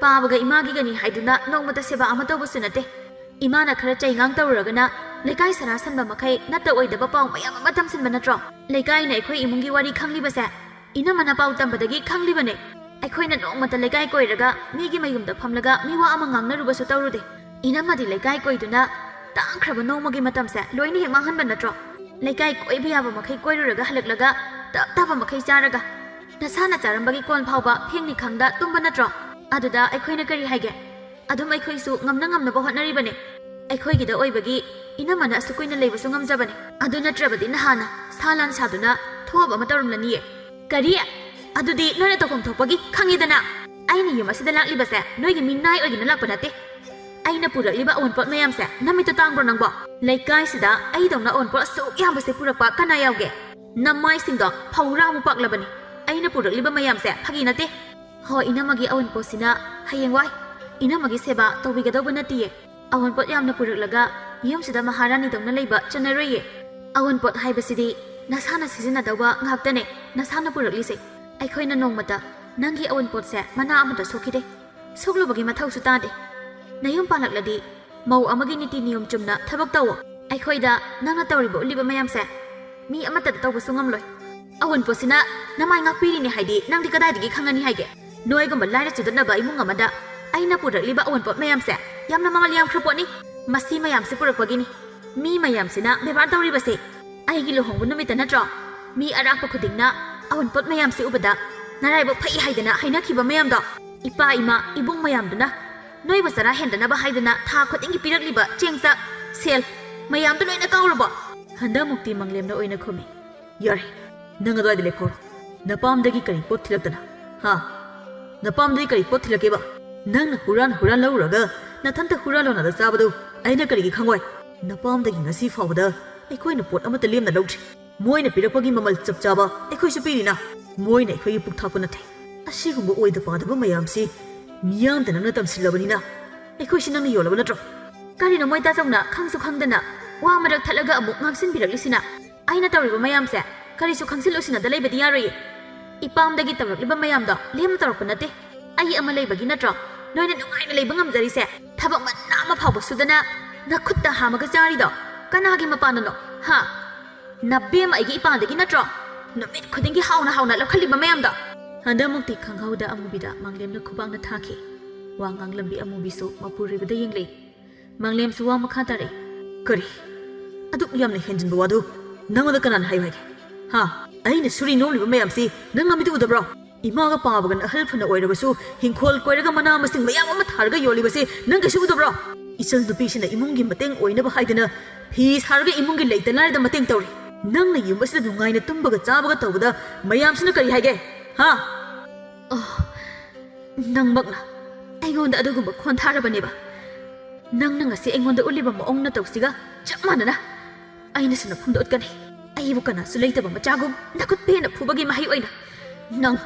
ꯄꯥꯕꯒ ꯏꯃꯥꯒꯤꯒꯅꯤ ꯍꯥꯏꯗꯨꯅ ꯅꯣꯡꯃꯇ ꯁꯦꯕꯥ ꯑꯃ ꯇꯧꯕꯁꯨ ꯅꯠꯇꯦ꯫ ꯏꯃꯥꯅ ꯈꯔ ꯆꯩꯉꯥꯡ ꯇꯧꯔꯨꯔꯒꯅ ꯂꯩꯀꯥꯏ ꯁꯔꯥ ꯁꯟꯕ ꯃꯈꯩ ꯅꯠꯇ ꯑꯣꯏꯗꯕ ꯄꯥꯎ ꯃꯌꯥꯝ ꯑꯃ ꯇꯝꯁꯤꯟꯕ ꯅꯠꯇ꯭ꯔꯣ? ꯂꯩꯀꯥꯏꯅ ꯑꯩꯈꯣꯏ ꯏꯃꯨꯡꯒꯤ ꯋꯥꯔꯤ ꯈꯪꯂꯤꯕꯁꯦ ꯏꯅꯝꯃꯅ ꯄꯥꯎ ꯇꯝꯕꯗꯒꯤ ꯈꯪꯂꯤꯕꯅꯦ꯫ ꯑꯩꯈꯣꯏꯅ ꯅꯣꯡꯃꯇ ꯂꯩꯀꯥꯏ ꯀꯣꯏꯔꯒ ꯃꯤꯒꯤ ꯃꯌꯨꯝꯗ ꯐꯝꯂꯒ ꯃꯤꯋꯥ ꯑꯃ ꯉꯥꯡꯅꯔꯨꯕꯁꯨ ꯇꯧꯔꯨꯗꯦ꯫ ꯏꯅꯝꯃꯗꯤ ꯂꯩꯀꯥꯏ ꯀꯣꯏꯗꯨꯅ ꯇꯥꯡꯈ꯭ꯔꯕ ꯅꯣꯡꯃꯒꯤ ꯃꯇꯝꯁꯦ ꯂꯣꯏꯅ ꯍꯦꯛ ꯃꯥꯡꯍꯟꯕ ꯅꯠꯇ꯭ꯔꯣ? ꯂꯩꯀꯥꯏ ꯀꯣꯏꯕ ꯌꯥꯕ ꯃꯈꯩ ꯀꯣꯏꯔꯨꯔꯒ ꯍꯜꯂꯛꯂꯒ ꯇꯞ ꯇꯥꯕ ꯃꯈꯩ ꯆꯥꯔꯒ ꯅꯁꯥꯅ ꯆꯥꯔꯝꯕꯒꯤ ꯀꯣꯟ ꯐꯥꯎꯕ ꯐꯦꯡꯅꯤ ꯈꯪꯗ ꯇꯨꯝꯕ ꯅꯠꯇ꯭ꯔꯣ? ꯑꯗꯨꯗ ꯑꯩꯈꯣꯏꯅ ꯀꯔꯤ ꯍꯥꯏꯒꯦ? ꯑꯗꯨꯝ ꯑꯩꯈꯣꯏꯁꯨ ꯉꯝꯅ ꯉꯝꯅꯕ ꯍꯣꯠꯅꯔꯤꯕꯅꯦ꯫ ꯑꯩꯈꯣꯏꯒꯤꯗ ꯑꯣꯏꯕꯒꯤ ꯏꯅꯝꯃꯅ ꯑꯁꯨꯛ ꯀꯨꯏꯅ ꯂꯩꯕꯁꯨ ꯉꯝꯖꯕꯅꯦ꯫ ꯑꯗꯨ ꯅꯠꯇ꯭ꯔꯕꯗꯤ ꯅꯍꯥꯟꯅ ꯁꯥ ꯂꯥꯟ ꯁꯥꯗꯨꯅ ꯊꯣꯛꯑꯕ ꯑꯃ ꯇꯧꯔꯝꯂꯅꯤꯌꯦ꯫ ꯀꯔꯤ? ꯑꯗꯨꯗꯤ ꯅꯣꯏꯅ ꯇꯧꯐꯝ ꯊꯣꯛꯄꯒꯤ ꯈꯪꯉꯤꯗꯅ꯫ ꯑꯩꯅ ꯌꯨꯝ ꯑꯁꯤꯗ ꯂꯥꯛꯂꯤꯕꯁꯦ ꯅꯣꯏꯒꯤ ꯃꯤꯅꯥꯏ ꯑꯣꯏꯒꯦꯅ ꯂꯥꯛꯄ ꯅꯠꯇꯦ꯫ ꯑꯩꯅ ꯄꯨꯔꯛꯂꯤꯕ ꯑꯋꯨꯟꯄꯣꯠ ꯃꯌꯥꯝꯁꯦ ꯅꯃꯤꯠꯇ ꯇꯥꯡꯕ꯭ꯔꯣ ꯅꯪꯕꯣ? ꯂꯩꯀꯥꯏꯁꯤꯗ ꯑꯩꯗꯧꯅ ꯑꯋꯨꯟꯄꯣꯠ ꯑꯁꯨꯛ ꯌꯥꯝꯕꯁꯦ ꯄꯨꯔꯛꯄ ꯀꯅꯥ ꯌꯥꯎꯒꯦ? ꯅꯃꯥꯏꯁꯤꯡꯗꯣ ꯐꯧꯔꯥꯃꯨꯛ ꯄꯥꯛꯂꯕꯅꯤ꯫ ꯑꯩꯅ ꯄꯨꯔꯛꯂꯤꯕ ꯃꯌꯥꯝꯁꯦ ꯐꯥꯒꯤ ꯅꯠꯇꯦ꯫ ꯍꯣꯏ, ꯏꯅꯝꯃꯒꯤ ꯑꯋꯨꯟꯄꯣꯠꯁꯤꯅ ꯍꯌꯦꯡꯋꯥꯏ ꯏꯅꯝꯃꯒꯤ ꯁꯦꯕꯥ ꯇꯧꯕꯤꯒꯗꯧꯕ ꯅꯠꯇꯤꯌꯦ꯫ ꯑꯋꯨꯟꯄꯣꯠ ꯌꯥꯝꯅ ꯄꯨꯔꯛꯂꯒ ꯌꯨꯝꯁꯤꯗ ꯃꯍꯥꯔꯥꯅꯤꯗꯧꯅ ꯂꯩꯕ ꯆꯠꯅꯔꯣꯏꯌꯦ꯫ ꯑꯋꯨꯟꯄꯣꯠ ꯍꯥꯏꯕꯁꯤꯗꯤ ꯅꯁꯥꯅ ꯁꯤꯖꯤꯟꯅꯗꯧꯕ ꯉꯥꯛꯇꯅꯦ ꯅꯁꯥꯅ ꯄꯨꯔꯛꯂꯤꯁꯦ꯫ ꯑꯩꯈꯣꯏꯅ ꯅꯣꯡꯃꯇ ꯅꯪꯒꯤ ꯑꯋꯨꯟꯄꯣꯠꯁꯦ ꯃꯅꯥ ꯑꯃꯇ ꯁꯣꯛꯈꯤꯗꯦ꯫ ꯁꯣꯛꯂꯨꯕꯒꯤ ꯃꯊꯧꯁꯨ ꯇꯥꯗꯦ꯫ ꯅꯌꯨꯝ ꯄꯥꯜꯂꯛꯂꯗꯤ ꯃꯧ ꯑꯃꯒꯤ ꯅꯤꯇꯤ ꯅꯤꯌꯣꯝ ꯆꯨꯝꯅ ꯊꯕꯛ ꯇꯧꯋꯣ꯫ ꯑꯩꯈꯣꯏꯗ ꯅꯪꯅ ꯇꯧꯔꯤꯕ ꯎꯠꯂꯤꯕ ꯃꯌꯥꯝꯁꯦ ꯃꯤ ꯑꯃꯠꯇꯗ ꯇꯧꯕꯁꯨ ꯉꯝꯂꯣꯏ꯫ ꯑꯋꯨꯟꯄꯣꯠꯁꯤꯅ ꯅꯃꯥꯏ ꯉꯥꯛꯄꯤꯔꯤꯅꯦ ꯍꯥꯏꯗꯤ ꯅꯪꯗꯤ ꯀꯗꯥꯏꯗꯒꯤ ꯈꯪꯉꯅꯤ ꯍꯥꯏꯒꯦ? ꯅꯣꯏꯒꯨꯝꯕ ꯂꯥꯏꯔ ꯆꯨꯗꯠꯅꯕ ꯏꯃꯨꯡ ꯑꯃꯗ ꯑꯩꯅ ꯄꯨꯔꯛꯂꯤꯕ ꯑꯋꯨꯟꯄꯣꯠ ꯃꯌꯥꯝꯁꯦ ꯌꯥꯝꯅ ꯃꯃꯜ ꯌꯥꯝꯈ꯭ꯔ ꯄꯣꯠꯅꯤ꯫ ꯃꯁꯤ ꯃꯌꯥꯝꯁꯤ ꯄꯨꯔꯛꯄꯒꯤꯅꯤ ꯃꯤ ꯃꯌꯥꯝꯁꯤꯅ ꯕꯦꯕꯥꯔ ꯇꯧꯔꯤꯕꯁꯦ꯫ ꯑꯩꯒꯤ ꯂꯨꯍꯣꯡꯕ ꯅꯨꯃꯤꯠꯇ ꯅꯠꯇ꯭ꯔꯣ ꯃꯤ ꯑꯔꯥꯛꯄ ꯈꯨꯗꯤꯡꯅ ꯑꯋꯨꯟꯄꯣꯠ ꯃꯌꯥꯝꯁꯤ ꯎꯕꯗ ꯅꯔꯥꯏꯕꯛ ꯐꯩ ꯍꯥꯏꯗꯅ ꯍꯥꯏꯅꯈꯤꯕ ꯃꯌꯥꯝꯗꯣ? ꯏꯄꯥ ꯏꯃꯥ ꯏꯕꯨꯡ ꯃꯌꯥꯝꯗꯨꯅ ꯅꯣꯏꯕꯨ ꯆꯔꯥ ꯍꯦꯟꯗꯅꯕ ꯍꯥꯏꯗꯨꯅ ꯊꯥ ꯈꯨꯗꯤꯡꯒꯤ ꯄꯤꯔꯛꯂꯤꯕ ꯆꯦꯡ ꯆꯥꯛ, ꯁꯦꯜ ꯃꯌꯥꯝꯗꯨ ꯂꯣꯏꯅ ꯀꯥꯎꯔꯕꯣ? ꯍꯟꯗꯛꯃꯨꯛꯇꯤ ꯃꯪꯂꯦꯝꯅ ꯑꯣꯏꯅ ꯈꯨꯝꯃꯤ꯫ ꯌꯥꯔꯦ, ꯅꯪ ꯑꯗꯨꯋꯥꯏꯗ ꯂꯦꯞꯍꯧꯔꯣ꯫ ꯅꯄꯥꯝꯗꯒꯤ ꯀꯔꯤ ꯄꯣꯠ ꯊꯤꯜꯂꯛꯇꯅ? ꯍꯥ? ꯅꯄꯥꯝꯗꯒꯤ ꯀꯔꯤ ꯄꯣꯠ ꯊꯤꯜꯂꯛꯀꯦꯕ? ꯅꯪꯅ ꯍꯨꯔꯥꯟ ꯍꯨꯔꯥꯟ ꯂꯧꯔꯨꯔꯒ ꯅꯊꯟꯇ ꯍꯨꯔꯥꯟ ꯂꯣꯟꯅꯗ ꯆꯥꯕꯗꯨ ꯑꯩꯅ ꯀꯔꯤꯒꯤ ꯈꯪꯉꯣꯏ? ꯅꯄꯥꯝꯗꯒꯤ ꯉꯁꯤ ꯐꯥꯎꯕꯗ ꯑꯩꯈꯣꯏꯅ ꯄꯣꯠ ꯑꯃꯠꯇ ꯂꯦꯝꯅ ꯂꯧꯗ꯭ꯔꯤ꯫ ꯃꯣꯏꯅ ꯄꯤꯔꯛꯄꯒꯤ ꯃꯃꯜ ꯆꯞ ꯆꯥꯕ ꯑꯩꯈꯣꯏꯁꯨ ꯄꯤꯔꯤꯅ꯫ ꯃꯣꯏꯅ ꯑꯩꯈꯣꯏꯒꯤ ꯄꯨꯛ ꯊꯥꯛꯄ ꯅꯠꯇꯦ꯫ ꯑꯁꯤꯒꯨꯝꯕ ꯑꯣꯏꯗ ꯄꯥꯗꯕ ꯃꯌꯥꯝꯁꯤ ꯃꯤꯌꯥꯝꯗ ꯅꯪꯅ ꯇꯝꯁꯤꯜꯂꯕꯅꯤꯅ ꯑꯩꯈꯣꯏꯁꯤ ꯅꯪꯅ ꯌꯣꯜꯂꯕ ꯅꯠꯇ꯭ꯔꯣ? ꯀꯔꯤꯅꯣ ꯃꯣꯏ ꯇꯥꯆꯧꯅ ꯈꯪꯁꯨ ꯈꯪꯗꯅ ꯋꯥ ꯃꯔꯛ ꯊꯠꯂꯒ ꯑꯃꯨꯛ ꯉꯥꯡꯁꯤꯟꯕꯤꯔꯛꯂꯤꯁꯤꯅ? ꯑꯩꯅ ꯇꯧꯔꯤꯕ ꯃꯌꯥꯝꯁꯦ ꯀꯔꯤꯁꯨ ꯈꯪꯖꯤꯜꯂꯨꯁꯤꯟꯅꯗ ꯂꯩꯕꯗꯤ ꯌꯥꯔꯣꯏꯌꯦ꯫ ꯏꯄꯥꯝꯗꯒꯤ ꯇꯧꯔꯛꯂꯤꯕ ꯃꯌꯥꯝꯗꯣ ꯂꯦꯝꯅ ꯇꯧꯔꯛꯄ ꯅꯠꯇꯦ꯫ ꯑꯩ ꯑꯃ ꯂꯩꯕꯒꯤ ꯅꯠꯇ꯭ꯔꯣ ꯅꯣꯏꯅ ꯅꯨꯡꯉꯥꯏꯅ ꯂꯩꯕ ꯉꯝꯖꯔꯤꯁꯦ? ꯊꯕꯛ ꯃꯅꯥ ꯑꯃ ꯐꯥꯎꯕ ꯁꯨꯗꯅ ꯅꯈꯨꯠꯇ ꯍꯥꯝꯃꯒ ꯆꯥꯔꯤꯗꯣ ꯀꯅꯥꯒꯤ ꯃꯄꯥꯟꯅꯅꯣ? ꯍꯥ? ꯅꯕꯦꯝꯃ ꯑꯩꯒꯤ ꯏꯄꯥꯟꯗꯒꯤ ꯅꯠꯇ꯭ꯔꯣ ꯅꯨꯃꯤꯠ ꯈꯨꯗꯤꯡꯒꯤ ꯍꯥꯎꯅ ꯍꯥꯎꯅ ꯂꯧꯈꯠꯂꯤꯕ ꯃꯌꯥꯝꯗꯣ? ꯍꯟꯗꯛꯃꯨꯛꯇꯤ ꯈꯪꯍꯧꯗ ꯑꯃꯨꯕꯤꯗ ꯃꯪꯂꯦꯝꯅ ꯈꯨꯕꯥꯛꯅ ꯊꯥꯈꯤ꯫ ꯋꯥ ꯉꯥꯡꯂꯝꯕꯤ ꯑꯃꯨꯕꯤꯁꯨ ꯃꯄꯨꯔꯣꯏꯕꯗ ꯌꯦꯡꯂꯛꯏ꯫ ꯃꯪꯂꯦꯝꯁꯨ ꯋꯥ ꯃꯈꯥ ꯇꯥꯔꯛꯏ꯫ ꯀꯔꯤ? ꯑꯗꯨꯛ ꯌꯥꯝꯅ ꯍꯦꯟꯖꯤꯟꯕ ꯋꯥꯗꯨ ꯅꯪꯉꯣꯟꯗ ꯀꯅꯥꯅ ꯍꯥꯏꯌꯨ ꯍꯥꯏꯒꯦ? ꯍꯥ? ꯑꯩꯅ ꯁꯨꯔꯤ ꯅꯣꯝꯂꯤꯕ ꯃꯌꯥꯝꯁꯤ ꯅꯪ ꯅꯃꯤꯠꯇ ꯎꯗꯕ꯭ꯔꯣ? ꯏꯃꯥꯒ ꯄꯥꯕꯒꯅ ꯑꯍꯜ ꯐꯅ ꯑꯣꯏꯔꯕꯁꯨ ꯍꯤꯡꯈꯣꯜ ꯀꯣꯏꯔꯒ ꯃꯅꯥ ꯃꯁꯤꯡ ꯃꯌꯥꯝ ꯑꯃ ꯊꯥꯔꯒ ꯌꯣꯜꯂꯤꯕꯁꯤ ꯅꯪ ꯀꯩꯁꯨ ꯎꯗꯕ꯭ꯔꯣ? ꯏꯆꯜ ꯅꯨꯄꯤꯁꯤꯅ ꯏꯃꯨꯡꯒꯤ ꯃꯇꯦꯡ ꯑꯣꯏꯅꯕ ꯍꯥꯏꯗꯨꯅ ꯐꯤ ꯁꯥꯔꯒ ꯏꯃꯨꯡꯒꯤ ꯂꯩꯇ ꯂꯥꯏꯔꯗ ꯃꯇꯦꯡ ꯇꯧꯔꯤ꯫ ꯅꯪꯅ ꯌꯨꯝ ꯑꯁꯤꯗ ꯅꯨꯡꯉꯥꯏꯅ ꯇꯨꯝꯕꯒ ꯆꯥꯕꯒ ꯇꯧꯕꯗ ꯃꯌꯥꯝꯁꯤꯅ ꯀꯔꯤ ꯍꯥꯏꯒꯦ? ꯍꯥ? ꯑꯣ, ꯅꯪꯃꯛꯅ ꯑꯩꯉꯣꯟꯗ ꯑꯗꯨꯒꯨꯝꯕ ꯈꯣꯟꯊꯥꯔꯕꯅꯦꯕ꯫ ꯅꯪꯅ ꯉꯁꯤ ꯑꯩꯉꯣꯟꯗ ꯎꯠꯂꯤꯕ ꯃꯑꯣꯡ ꯅꯇꯧꯁꯤꯒ ꯆꯞ ꯃꯥꯟꯅꯅ ꯑꯩꯅꯁꯨ ꯅꯈꯨꯠꯇ ꯎꯠꯀꯅꯤ꯫ ꯑꯩꯕꯨ ꯀꯅꯥꯁꯨ ꯂꯩꯇꯕ ꯃꯆꯥꯒꯨꯝ ꯅꯈꯨꯠ ꯄꯦꯟꯅ ꯐꯨꯕꯒꯤ ꯃꯍꯩ ꯑꯣꯏꯅ꯫ ꯅꯪ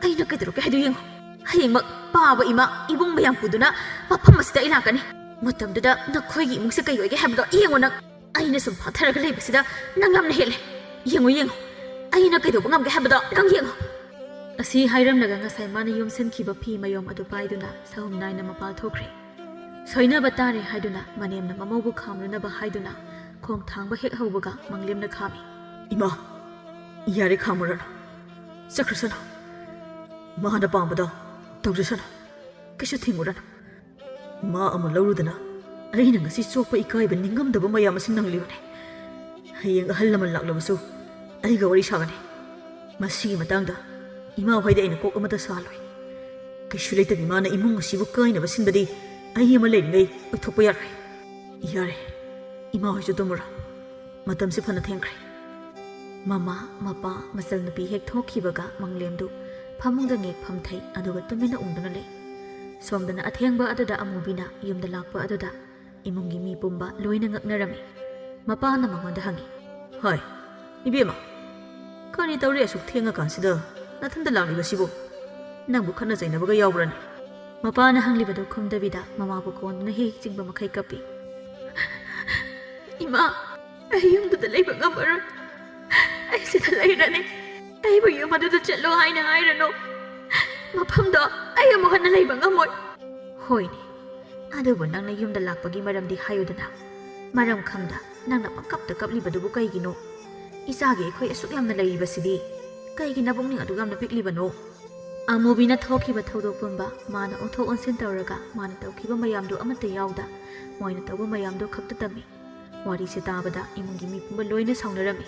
ꯑꯩꯅ ꯀꯩꯗꯧꯔꯛꯀꯦ ꯍꯥꯏꯗꯨ ꯌꯦꯡꯉꯨ꯫ ꯍꯌꯦꯡꯃꯛ ꯄꯥꯕ ꯏꯃꯥ ꯏꯕꯨꯡ ꯃꯌꯥꯝ ꯄꯨꯗꯨꯅ ꯃꯐꯝ ꯑꯁꯤꯗ ꯑꯩ ꯂꯥꯛꯀꯅꯤ꯫ ꯃꯇꯝꯗꯨꯗ ꯅꯈꯣꯏꯒꯤ ꯏꯃꯨꯡꯁꯦ ꯀꯩ ꯑꯣꯏꯒꯦ ꯍꯥꯏꯕꯗꯣ ꯌꯦꯡꯉꯨ ꯅꯪ꯫ ꯑꯩꯅ ꯁꯨꯝ ꯐꯥꯊꯔꯒ ꯂꯩꯕꯁꯤꯗ ꯅꯪ ꯌꯥꯝꯅ ꯍꯦꯜꯂꯦ꯫ ꯌꯦꯡꯉꯨ, ꯌꯦꯡꯉꯨ, ꯑꯩꯅ ꯀꯩꯗꯧꯕ ꯉꯝꯒꯦ ꯍꯥꯏꯕꯗꯣ ꯅꯪ ꯌꯦꯡꯉꯨ꯫ ꯑꯁꯤ ꯍꯥꯏꯔꯝꯂꯒ ꯉꯁꯥꯏ ꯃꯥꯅ ꯌꯣꯝꯁꯤꯟꯈꯤꯕ ꯐꯤ ꯃꯌꯣꯝ ꯑꯗꯨ ꯄꯥꯏꯗꯨꯅ ꯁꯍꯨꯝ ꯅꯥꯏꯅ ꯃꯄꯥꯟ ꯊꯣꯛꯈ꯭ꯔꯦ꯫ ꯁꯣꯏꯅꯕ ꯇꯥꯔꯦ ꯍꯥꯏꯗꯨꯅ ꯃꯅꯦꯝꯅ ꯃꯃꯧꯕꯨ ꯈꯥꯝꯅꯅꯕ ꯍꯥꯏꯗꯨꯅ ꯊꯣꯡ ꯊꯥꯡꯕ ꯍꯦꯛ ꯍꯧꯕꯒ ꯃꯪꯂꯦꯝꯅ ꯈꯥꯝꯃꯤ꯫ "ꯏꯃꯥ, ꯌꯥꯔꯦ, ꯈꯥꯝꯃꯨꯔꯅꯨ꯫ ꯆꯠꯈ꯭ꯔꯁꯅꯨ꯫ ꯃꯥꯅ ꯄꯥꯝꯕꯗꯣ ꯇꯧꯖꯁꯅꯨ꯫ ꯀꯩꯁꯨ ꯊꯤꯡꯉꯨꯔꯅꯨ꯫ ꯃꯥ ꯑꯃ ꯂꯧꯔꯨꯗꯅ ꯑꯩꯅ ꯉꯁꯤ ꯆꯣꯞꯄ ꯏꯀꯥꯏꯕ ꯅꯤꯡꯉꯝꯗꯕ ꯃꯌꯥꯝ ꯑꯁꯤ ꯅꯪꯂꯤꯕꯅꯤ꯫ ꯍꯌꯦꯡ ꯑꯍꯜ ꯂꯃꯟ ꯂꯥꯛꯂꯕꯁꯨ ꯑꯩꯒ ꯋꯥꯔꯤ ꯁꯥꯒꯅꯤ꯫ ꯃꯁꯤꯒꯤ ꯃꯇꯥꯡꯗ ꯏꯃꯥ ꯍꯣꯏꯗ ꯑꯩꯅ ꯀꯣꯛ ꯑꯃꯇ ꯁꯥꯍꯜꯂꯣꯏ꯫ ꯀꯩꯁꯨ ꯂꯩꯇꯕꯤ ꯃꯥꯅ ꯏꯃꯨꯡ ꯑꯁꯤꯕꯨ ꯀꯥꯏꯅꯕ ꯁꯤꯟꯕꯗꯤ ꯑꯩ ꯑꯃ ꯂꯩꯔꯤꯉꯩ ꯑꯣꯏꯊꯣꯛꯄ ꯌꯥꯔꯣꯏ꯫ ꯌꯥꯔꯦ, ꯏꯃꯥ ꯍꯣꯏꯁꯨ ꯇꯨꯝꯃꯨꯔꯣ꯫ ꯃꯇꯝꯁꯤ ꯐꯅ ꯊꯦꯡꯈ꯭ꯔꯦ꯫" ꯃꯃꯥ, ꯃꯄꯥ, ꯃꯆꯜꯅꯨꯄꯤ ꯍꯦꯛ ꯊꯣꯛꯈꯤꯕꯒ ꯃꯪꯂꯦꯝꯗꯨ ꯐꯃꯨꯡꯗ ꯉꯦꯛ ꯐꯝꯊꯩ, ꯑꯗꯨꯒ ꯇꯨꯃꯤꯟꯅ ꯎꯪꯗꯨꯅ ꯂꯩ꯫ ꯁꯣꯝꯗꯅ ꯑꯊꯦꯡꯕ ꯑꯗꯨꯗ ꯑꯃꯨꯕꯤꯅ ꯌꯨꯝꯗ ꯂꯥꯛꯄ ꯑꯗꯨꯗ ꯏꯃꯨꯡꯒꯤ ꯃꯤ ꯄꯨꯝꯕ ꯂꯣꯏꯅ ꯉꯛꯅꯔꯝꯃꯤ꯫ ꯃꯄꯥꯅ ꯃꯉꯣꯟꯗ ꯍꯪꯉꯤ, "ꯍꯣꯏ, ꯏꯕꯦꯝꯃ, ꯀꯔꯤ ꯇꯧꯔꯦ ꯑꯁꯨꯛ ꯊꯦꯡꯉꯀꯥꯟꯁꯤꯗ ꯅꯊꯟꯇ ꯂꯥꯛꯂꯤꯕꯁꯤꯕꯨ? ꯅꯪꯕꯨ ꯈꯠꯅ ꯆꯩꯅꯕꯒ ꯌꯥꯎꯕ꯭ꯔꯅꯦ?" ꯃꯄꯥꯅ ꯍꯪꯂꯤꯕꯗꯨ ꯈꯨꯝꯗꯕꯤꯗ ꯃꯃꯥꯕꯨ ꯀꯣꯟꯗꯨꯅ ꯍꯦꯛ ꯍꯦꯛ ꯆꯤꯡꯕ ꯃꯈꯩ ꯀꯞꯄꯤ꯫ "ꯏꯃꯥ, ꯑꯩ ꯌꯨꯝꯗꯨꯗ ꯂꯩꯕ ꯉꯝꯃꯔꯣꯏ꯫ ꯑꯩ ꯁꯤꯗ ꯂꯩꯔꯅꯤ꯫ ꯑꯩꯕꯨ ꯌꯨꯝ ꯑꯗꯨꯗ ꯆꯠꯂꯣ ꯍꯥꯏꯅ ꯍꯥꯏꯔꯅꯨ꯫ ꯃꯐꯝꯗꯣ ꯑꯩ ꯑꯃꯨꯛ ꯍꯟꯅ ꯂꯩꯕ ꯉꯝꯃꯣꯏ꯫" "ꯍꯣꯏꯅꯦ, ꯑꯗꯨꯕꯨ ꯅꯪꯅ ꯌꯨꯝꯗ ꯂꯥꯛꯄꯒꯤ ꯃꯔꯝꯗꯤ ꯍꯥꯏꯌꯨꯗꯅ꯫ ꯃꯔꯝ ꯈꯪꯗ ꯅꯪꯅ ꯄꯪꯀꯞꯇ ꯀꯞꯂꯤꯕꯗꯨꯕꯨ ꯀꯩꯒꯤꯅꯣ? ꯏꯆꯥꯒꯤ ꯑꯩꯈꯣꯏ ꯑꯁꯨꯛ ꯌꯥꯝꯅ ꯂꯩꯔꯤꯕꯁꯤꯗꯤ ꯀꯩꯒꯤ ꯅꯕꯨꯛꯅꯤꯡ ꯑꯗꯨꯛ ꯌꯥꯝꯅ ꯄꯤꯛꯂꯤꯕꯅꯣ?" ꯑꯃꯨꯕꯤꯅ ꯊꯣꯛꯈꯤꯕ ꯊꯧꯗꯣꯛ ꯄꯨꯝꯕ ꯃꯥꯅ ꯑꯣꯟꯊꯣꯛ ꯑꯣꯟꯁꯤꯟ ꯇꯧꯔꯒ ꯃꯥꯅ ꯇꯧꯈꯤꯕ ꯃꯌꯥꯝꯗꯨ ꯑꯃꯠꯇ ꯌꯥꯎꯗ ꯃꯣꯏꯅ ꯇꯧꯕ ꯃꯌꯥꯝꯗꯨ ꯈꯛꯇ ꯇꯝꯃꯤ꯫ ꯋꯥꯔꯤꯁꯦ ꯇꯥꯕꯗ ꯏꯃꯨꯡꯒꯤ ꯃꯤ ꯄꯨꯝꯕ ꯂꯣꯏꯅ ꯁꯥꯎꯅꯔꯝꯃꯤ꯫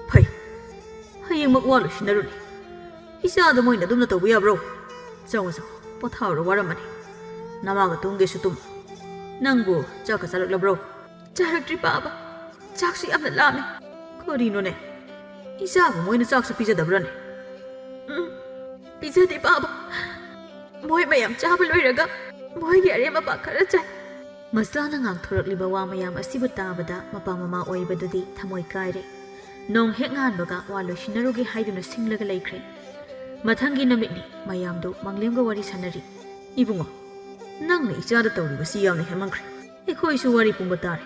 "ꯐꯩ, ꯍꯌꯦꯡꯃꯛ ꯋꯥ ꯂꯣꯏꯁꯤꯟꯅꯔꯨꯅꯤ꯫ ꯏꯆꯥꯗ ꯃꯣꯏꯅ ꯑꯗꯨꯝꯅ ꯇꯧꯕ ꯌꯥꯕ꯭ꯔꯣ? ꯆꯪꯉꯣ, ꯆꯪꯉꯣ, ꯄꯣꯊꯥꯔꯣ, ꯋꯥꯔꯝꯃꯅꯤ꯫ ꯅꯃꯥꯒ ꯇꯨꯝꯒꯦꯁꯨ ꯇꯨꯝꯃꯣ꯫ ꯅꯪꯕꯨ ꯆꯥꯛꯀ ꯆꯥꯔꯛꯂꯕ꯭ꯔꯣ?" "ꯆꯥꯔꯛꯇ꯭ꯔꯤ, ꯄꯥꯕ꯫ ꯆꯥꯛꯁꯨ ꯌꯥꯝꯅ ꯂꯥꯝꯃꯦ꯫" "ꯀꯔꯤꯅꯣꯅꯦ? ꯏꯆꯥꯕꯨ ꯃꯣꯏꯅ ꯆꯥꯛꯁꯨ ꯄꯤꯖꯗꯕ꯭ꯔꯥꯅꯦ?" "ꯎꯝ, ꯄꯤꯖꯗꯦ, ꯄꯥꯕ꯫ ꯃꯣꯏ ꯃꯌꯥꯝ ꯆꯥꯕ ꯂꯣꯏꯔꯒ ꯃꯣꯏꯒꯤ ꯑꯔꯦꯝ ꯑꯄꯥ ꯈꯔ ꯆꯥꯏ꯫" ꯃꯆꯥꯅ ꯉꯥꯡꯊꯣꯔꯛꯂꯤꯕ ꯋꯥ ꯃꯌꯥꯝ ꯑꯁꯤꯕꯨ ꯇꯥꯕꯗ ꯃꯄꯥ ꯃꯃꯥ ꯑꯣꯏꯕꯗꯨꯗꯤ ꯊꯃꯣꯏ ꯀꯥꯏꯔꯦ꯫ ꯅꯣꯡ ꯍꯦꯛ ꯉꯥꯟꯕꯒ ꯋꯥ ꯂꯣꯏꯁꯤꯟꯅꯔꯨꯒꯦ ꯍꯥꯏꯗꯨꯅ ꯁꯤꯡꯂꯒ ꯂꯩꯈ꯭ꯔꯦ꯫ ꯃꯊꯪꯒꯤ ꯅꯨꯃꯤꯠꯅꯤ꯫ ꯃꯌꯥꯝꯗꯨ ꯃꯪꯂꯦꯝꯒ ꯋꯥꯔꯤ ꯁꯥꯟꯅꯔꯤ꯫ "ꯏꯕꯨꯡꯉꯣ, ꯅꯪꯅ ꯏꯆꯥꯗ ꯇꯧꯔꯤꯕꯁꯤ ꯌꯥꯝꯅ ꯍꯦꯟꯃꯟꯈ꯭ꯔꯦ꯫ ꯑꯩꯈꯣꯏꯁꯨ ꯋꯥꯔꯤ ꯄꯨꯝꯕ ꯇꯥꯔꯦ꯫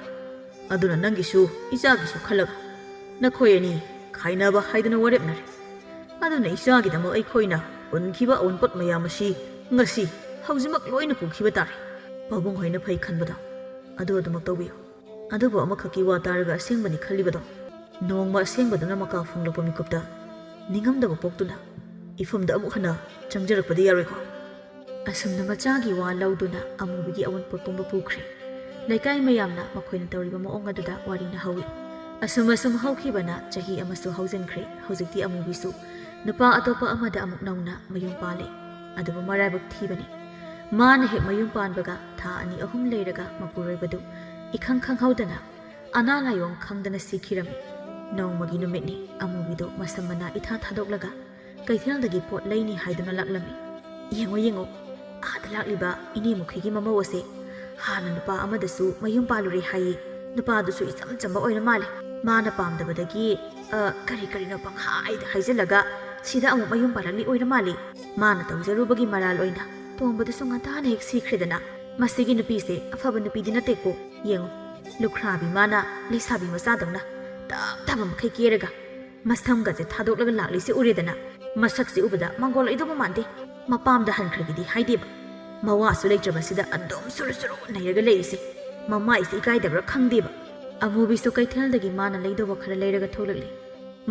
ꯑꯗꯨꯅ ꯅꯪꯒꯤꯁꯨ ꯏꯆꯥꯒꯤꯁꯨ ꯈꯜꯂꯒ ꯅꯈꯣꯏ ꯑꯅꯤ ꯈꯥꯏꯅꯕ ꯍꯥꯏꯗꯨꯅ ꯋꯥꯔꯦꯞꯅꯔꯦ꯫ ꯑꯗꯨꯅ ꯏꯆꯥꯒꯤꯗꯃꯛ ꯑꯩꯈꯣꯏꯅ ꯍꯨꯟꯈꯤꯕ ꯑꯋꯨꯟꯄꯣꯠ ꯃꯌꯥꯝ ꯑꯁꯤ ꯉꯁꯤ ꯍꯧꯖꯤꯛꯃꯛ ꯂꯣꯏꯅ ꯄꯨꯈꯤꯕ ꯇꯥꯔꯦ꯫ ꯄꯥꯕꯨꯡ ꯍꯣꯏꯅ ꯐꯩ ꯈꯟꯕꯗꯣ ꯑꯗꯨ ꯑꯗꯨꯃꯛ ꯇꯧꯕꯤꯌꯨ꯫" ꯑꯗꯨꯕꯨ ꯑꯃꯈꯛꯀꯤ ꯋꯥ ꯇꯥꯔꯒ ꯑꯁꯦꯡꯕꯅꯤ ꯈꯜꯂꯤꯕꯗꯣ, ꯅꯣꯡꯃ ꯑꯁꯦꯡꯕꯗꯨꯅ ꯃꯀꯥ ꯐꯣꯡꯂꯛꯄ ꯃꯤꯀꯨꯞꯇ ꯅꯤꯡꯉꯝꯗꯕ ꯄꯣꯛꯇꯨꯅ ꯏꯐꯝꯗ ꯑꯃꯨꯛ ꯍꯟꯅ ꯆꯪꯖꯔꯛꯄꯗꯤ ꯌꯥꯔꯣꯏꯀꯣ꯫ ꯑꯁꯨꯝꯅ ꯃꯆꯥꯒꯤ ꯋꯥ ꯂꯧꯗꯨꯅ ꯑꯃꯨꯕꯤꯒꯤ ꯑꯋꯨꯟꯄꯣꯠ ꯄꯨꯝꯕ ꯄꯨꯈ꯭ꯔꯦ꯫ ꯂꯩꯀꯥꯏ ꯃꯌꯥꯝꯅ ꯃꯈꯣꯏꯅ ꯇꯧꯔꯤꯕ ꯃꯑꯣꯡ ꯑꯗꯨꯗ ꯋꯥꯔꯤꯅ ꯍꯧꯏ꯫ ꯑꯁꯨꯝ ꯑꯁꯨꯝ ꯍꯧꯈꯤꯕꯅ ꯆꯍꯤ ꯑꯃꯁꯨ ꯍꯧꯖꯤꯟꯈ꯭ꯔꯦ꯫ ꯍꯧꯖꯤꯛꯇꯤ ꯑꯃꯨꯕꯤꯁꯨ ꯅꯨꯄꯥ ꯑꯇꯣꯞꯄ ꯑꯃꯗ ꯑꯃꯨꯛ ꯅꯧꯅ ꯃꯌꯨꯝ ꯄꯥꯜꯂꯦ꯫ ꯑꯗꯨꯕꯨ ꯃꯔꯥꯏꯕꯛ ꯊꯤꯕꯅꯤ, ꯃꯥꯅ ꯍꯦꯛ ꯃꯌꯨꯝ ꯄꯥꯟꯕꯒ ꯊꯥ ꯑꯅꯤ ꯑꯍꯨꯝ ꯂꯩꯔꯒ ꯃꯄꯨꯔꯣꯏꯕꯗꯨ ꯏꯈꯪ ꯈꯪꯍꯧꯗꯅ ꯑꯅꯥ ꯂꯥꯏꯑꯣꯡ ꯈꯪꯗꯅ ꯁꯤꯈꯤꯔꯝꯃꯤ꯫ ꯅꯣꯡꯃꯒꯤ ꯅꯨꯃꯤꯠꯅꯤ, ꯑꯃꯨꯕꯤꯗꯨ ꯃꯁꯝ ꯃꯅꯥ ꯏꯊꯥ ꯊꯥꯗꯣꯛꯂꯒ ꯀꯩꯊꯦꯜꯗꯒꯤ ꯄꯣꯠ ꯂꯩꯅꯤ ꯍꯥꯏꯗꯨꯅ ꯂꯥꯛꯂꯝꯃꯤ꯫ "ꯌꯦꯡꯉꯣ, ꯌꯦꯡꯉꯣ, ꯑꯥꯗ ꯂꯥꯛꯂꯤꯕ ꯏꯅꯦ ꯃꯨꯈꯤꯒꯤ ꯃꯃꯧ ꯑꯁꯦ ꯍꯥꯟꯅ ꯅꯨꯄꯥ ꯑꯃꯗꯁꯨ ꯃꯌꯨꯝ ꯄꯥꯜꯂꯨꯔꯦ ꯍꯥꯏꯌꯦ꯫ ꯅꯨꯄꯥꯗꯨꯁꯨ ꯏꯆꯝ ꯆꯝꯕ ꯑꯣꯏꯔ ꯃꯥꯜꯂꯦ꯫ ꯃꯥꯅ ꯄꯥꯝꯗꯕꯗꯒꯤ, ꯑ, ꯀꯔꯤ ꯀꯔꯤꯅꯣ ꯄꯪꯍꯥꯏꯗ ꯍꯥꯏꯖꯤꯜꯂꯒ ꯁꯤꯗ ꯑꯃꯨꯛ ꯃꯌꯨꯝ ꯄꯥꯜꯂꯛꯂꯤ ꯑꯣꯏꯔ ꯃꯥꯜꯂꯦ꯫ ꯃꯥꯅ ꯇꯧꯖꯔꯨꯕꯒꯤ ꯃꯔꯥꯜ ꯑꯣꯏꯅ ꯇꯣꯝꯕꯗꯨꯁꯨ ꯉꯟꯇꯥꯅ ꯍꯦꯛ ꯁꯤꯈ꯭ꯔꯦꯗꯅ꯫ ꯃꯁꯤꯒꯤ ꯅꯨꯄꯤꯁꯦ ꯑꯐꯕ ꯅꯨꯄꯤꯗꯤ ꯅꯠꯇꯦꯀꯣ꯫ ꯌꯦꯡꯉꯨ, ꯂꯨꯈ꯭ꯔꯥꯕꯤ ꯃꯥꯅ ꯂꯩꯁꯥꯕꯤ ꯃꯆꯥꯗꯧꯅ ꯇꯞ ꯇꯥꯕ ꯃꯈꯩ ꯀꯦꯔꯒ ꯃꯁꯝꯒꯁꯦ ꯊꯥꯗꯣꯛꯂꯒ ꯂꯥꯛꯂꯤꯁꯦ ꯎꯔꯦꯗꯅ꯫ ꯃꯁꯛꯁꯦ ꯎꯕꯗ ꯃꯪꯒꯣꯜ ꯑꯣꯏꯗꯧꯕ ꯃꯥꯟꯗꯦ꯫ ꯃꯄꯥꯝꯗ ꯍꯟꯈ꯭ꯔꯒꯦꯗꯤ ꯍꯥꯏꯗꯦꯕ, ꯃꯋꯥꯁꯨ ꯂꯩꯇ꯭ꯔꯕꯁꯤꯗ ꯑꯗꯨꯝ ꯁꯨꯔꯨ ꯁꯨꯔꯨ ꯅꯩꯔꯒ ꯂꯩꯔꯤꯁꯦ꯫ ꯃꯃꯥꯏꯁꯦ ꯏꯀꯥꯏꯗꯕ꯭ꯔꯥ ꯈꯪꯗꯦꯕ꯫ ꯑꯃꯨꯕꯤꯁꯨ ꯀꯩꯊꯦꯜꯗꯒꯤ ꯃꯥꯅ ꯂꯩꯗꯧꯕ ꯈꯔ ꯂꯩꯔꯒ ꯊꯣꯛꯂꯛꯂꯦ꯫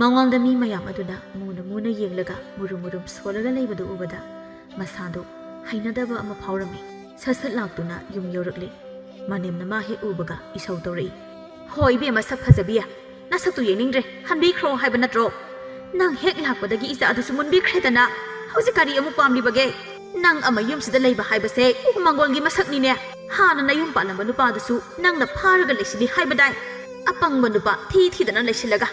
ꯃꯉꯣꯟꯗ ꯃꯤ ꯃꯌꯥꯝ ꯑꯗꯨꯅ ꯃꯨꯅ ꯃꯨꯅ ꯌꯦꯡꯂꯒ ꯃꯨꯔꯨꯝ ꯃꯨꯔꯨꯝ ꯁꯣꯜꯂꯒ ꯂꯩꯕꯗꯨ ꯎꯕꯗ ꯃꯁꯥꯗꯨ ꯍꯩꯅꯗꯕ ꯑꯃ ꯐꯥꯎꯔꯝꯃꯤ꯫ ꯁꯠ ꯁꯠ ꯂꯥꯛꯇꯨꯅ ꯌꯨꯝ ꯌꯧꯔꯛꯂꯦ꯫ ꯃꯅꯦꯝꯅ ꯃꯥ ꯍꯦꯛ ꯎꯕꯒ ꯏꯁꯧ ꯇꯧꯔꯛꯏ꯫ "ꯍꯣ ꯏꯕꯦꯝꯃ ꯁꯛ ꯐꯖꯕꯤ, ꯅꯁꯛꯇꯨ ꯌꯦꯡꯅꯤꯡꯗ꯭ꯔꯦ, ꯍꯟꯕꯤꯈ꯭ꯔꯣ ꯍꯥꯏꯕ ꯅꯠꯇ꯭ꯔꯣ? ꯅꯪ ꯍꯦꯛ ꯂꯥꯛꯄꯗꯒꯤ ꯏꯆꯥꯗꯨꯁꯨ ꯃꯨꯟꯕꯤꯈ꯭ꯔꯦꯗꯅ, ꯍꯧꯖꯤꯛ ꯀꯔꯤ ꯑꯃꯨꯛ ꯄꯥꯝꯂꯤꯕꯒꯦ? ꯅꯪ ꯑꯃ ꯌꯨꯝꯁꯤꯗ ꯂꯩꯕ ꯍꯥꯏꯕꯁꯦ ꯎ ꯃꯪꯒꯣꯜꯒꯤ ꯃꯁꯛꯅꯤꯅꯦ꯫ ꯍꯥꯟꯅ ꯅꯌꯨꯝ ꯄꯥꯜꯂꯝꯕ ꯅꯨꯄꯥꯗꯨꯁꯨ ꯅꯪꯅ ꯐꯥꯔꯒ ꯂꯩꯁꯤꯜꯂꯤ ꯍꯥꯏꯕꯗꯥꯏ? ꯑꯄꯪꯕ ꯅꯨꯄꯥ ꯊꯤ ꯊꯤꯗꯅ ꯂꯩꯁꯤꯜꯂꯒ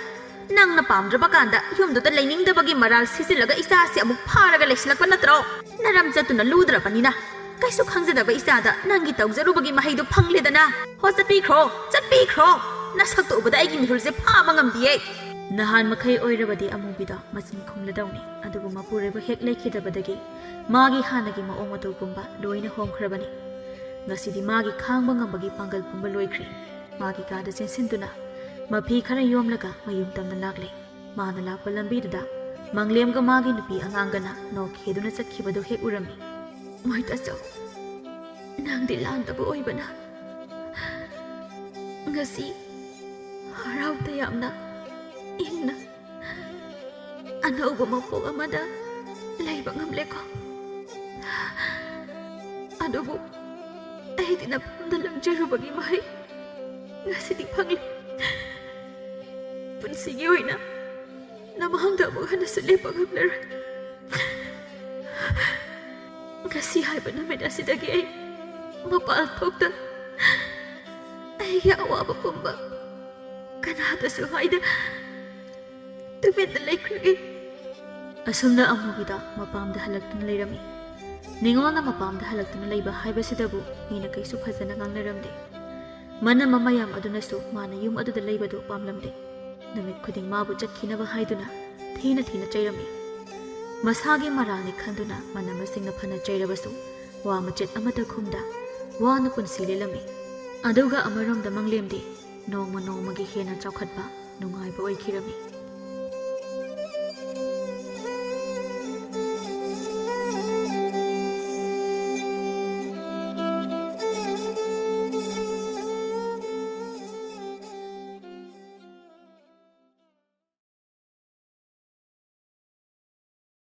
ꯅꯪꯅ ꯄꯥꯝꯗ꯭ꯔꯕ ꯀꯥꯟꯗ ꯌꯨꯝꯗꯨꯗ ꯂꯩꯅꯤꯡꯗꯕꯒꯤ ꯃꯔꯥꯜ ꯁꯤꯖꯤꯜꯂꯒ ꯏꯆꯥꯁꯤ ꯑꯃꯨꯛ ꯐꯥꯔꯒ ꯂꯩꯁꯤꯜꯂꯛꯄ ꯅꯠꯇ꯭ꯔꯣ? ꯅꯔꯝ ꯆꯠꯇꯨꯅ ꯂꯨꯗ꯭ꯔꯕꯅꯤꯅ ꯀꯩꯁꯨ ꯈꯪꯖꯗꯕ ꯏꯆꯥꯗ ꯅꯪꯒꯤ ꯇꯧꯖꯔꯨꯕꯒꯤ ꯃꯍꯩꯗꯨ ꯐꯪꯂꯦꯗꯅ꯫ ꯍꯣ ꯆꯠꯄꯤꯈ꯭ꯔꯣ, ꯆꯠꯄꯤꯈ꯭ꯔꯣ꯫ ꯅꯁꯛꯇꯨ ꯎꯕꯗ ꯑꯩꯒꯤ ꯃꯤꯍꯨꯜꯁꯦ ꯐꯥꯕ ꯉꯝꯗꯤꯌꯦ꯫" ꯅꯍꯥꯟ ꯃꯈꯩ ꯑꯣꯏꯔꯕꯗꯤ ꯑꯃꯨꯕꯤꯗꯣ ꯃꯆꯤꯟ ꯈꯨꯝꯂꯗꯧꯅꯤ, ꯑꯗꯨꯕꯨ ꯃꯄꯨꯔꯣꯏꯕ ꯍꯦꯛ ꯂꯩꯈꯤꯗꯕꯗꯒꯤ ꯃꯥꯒꯤ ꯍꯥꯟꯅꯒꯤ ꯃꯑꯣꯡ ꯃꯇꯧ ꯄꯨꯝꯕ ꯂꯣꯏꯅ ꯍꯣꯡꯈ꯭ꯔꯕꯅꯤ꯫ ꯉꯁꯤꯗꯤ ꯃꯥꯒꯤ ꯈꯥꯡꯕ ꯉꯝꯕꯒꯤ ꯄꯥꯡꯒꯜ ꯄꯨꯝꯕ ꯂꯣꯏꯈ꯭ꯔꯦ꯫ ꯃꯥꯒꯤ ꯀꯥꯗ ꯆꯦꯟꯁꯤꯟꯗꯨꯅ ꯃꯐꯤ ꯈꯔ ꯌꯣꯝꯂꯒ ꯃꯌꯨꯝ ꯇꯝꯅ ꯂꯥꯛꯂꯦ꯫ ꯃꯥꯅ ꯂꯥꯛꯄ ꯂꯝꯕꯤꯗꯨꯗ ꯃꯪꯂꯦꯝꯒ ꯃꯥꯒꯤ ꯅꯨꯄꯤ ꯑꯉꯥꯡꯒꯅ ꯅꯣꯛ ꯈꯦꯗꯨꯅ ꯆꯠꯈꯤꯕꯗꯨ ꯍꯦꯛ ꯎꯔꯝꯃꯤ꯫ "ꯃꯣꯏꯇꯥꯆꯧ, ꯅꯪꯗꯤ ꯂꯥꯟꯗꯕ ꯑꯣꯏꯕꯅ ꯉꯁꯤ ꯍꯔꯥꯎ ꯇꯌꯥꯝꯅ ꯏꯪꯅ ꯑꯅꯧꯕ ꯃꯄꯣꯛ ꯑꯃꯗ ꯂꯩꯕ ꯉꯝꯂꯦꯀꯣ꯫ ꯑꯗꯨꯕꯨ ꯑꯩꯗꯤ ꯅꯐꯝꯗ ꯂꯪꯖꯔꯨꯕꯒꯤ ꯃꯍꯩ ꯉꯁꯤꯗꯤ ꯐꯪꯂꯦ꯫ ꯄꯨꯟꯁꯤꯒꯤ ꯑꯣꯏꯅ ꯅꯃꯥꯡꯗ ꯑꯃꯨꯛ ꯍꯟꯅꯁꯨ ꯂꯦꯞꯄ ꯉꯝꯂꯔꯣꯏ꯫ ꯉꯁꯤ ꯍꯥꯏꯕ ꯅꯨꯃꯤꯠ ꯑꯁꯤꯗꯒꯤ ꯑꯩ ꯃꯄꯥꯟ ꯊꯣꯛꯇ, ꯑꯩꯒꯤ ꯑꯋꯥꯕ ꯄꯨꯝꯕ ꯀꯅꯥꯗꯁꯨ ꯍꯥꯏꯗ ꯇꯨꯃꯤꯟꯅ ꯂꯩꯈ꯭ꯔꯒꯦ꯫ ꯑꯁꯨꯝꯅ ꯑꯃꯨꯕꯤꯗ ꯃꯄꯥꯝꯗ ꯍꯜꯂꯛꯇꯨꯅ ꯂꯩꯔꯝꯃꯤ꯫ ꯅꯤꯉꯣꯜꯅ ꯃꯄꯥꯝꯗ ꯍꯜꯂꯛꯇꯨꯅ ꯂꯩꯕ ꯍꯥꯏꯕꯁꯤꯗꯕꯨ ꯃꯤꯅ ꯀꯩꯁꯨ ꯐꯖꯅ ꯉꯥꯡꯅꯔꯝꯗꯦ꯫ ꯃꯅꯝꯃ ꯃꯌꯥꯝ ꯑꯗꯨꯅꯁꯨ ꯃꯥꯅ ꯌꯨꯝ ꯑꯗꯨꯗ ꯂꯩꯕꯗꯨ ꯄꯥꯝꯂꯝꯗꯦ꯫ ꯅꯨꯃꯤꯠ ꯈꯨꯗꯤꯡ ꯃꯥꯕꯨ ꯆꯠꯈꯤꯅꯕ ꯍꯥꯏꯗꯨꯅ ꯊꯤꯅ ꯊꯤꯅ ꯆꯩꯔꯝꯃꯤ꯫ ꯃꯁꯥꯒꯤ ꯃꯔꯥꯜꯅꯤ ꯈꯟꯗꯨꯅ ꯃꯅꯝꯃꯁꯤꯡꯅ ꯐꯅ ꯆꯩꯔꯕꯁꯨ ꯋꯥ ꯃꯆꯦꯠ ꯑꯃꯠꯇ ꯈꯨꯝꯗ ꯋꯥꯅ ꯄꯨꯟꯁꯤ ꯂꯦꯜꯂꯝꯃꯤ꯫ ꯑꯗꯨꯒ ꯑꯃꯔꯣꯝꯗ ꯃꯪꯂꯦꯝꯗꯤ ꯅꯣꯡꯃ ꯅꯣꯡꯃꯒꯤ ꯍꯦꯟꯅ ꯆꯥꯎꯈꯠꯄ, ꯅꯨꯡꯉꯥꯏꯕ ꯑꯣꯏꯈꯤꯔꯝꯃꯤ꯫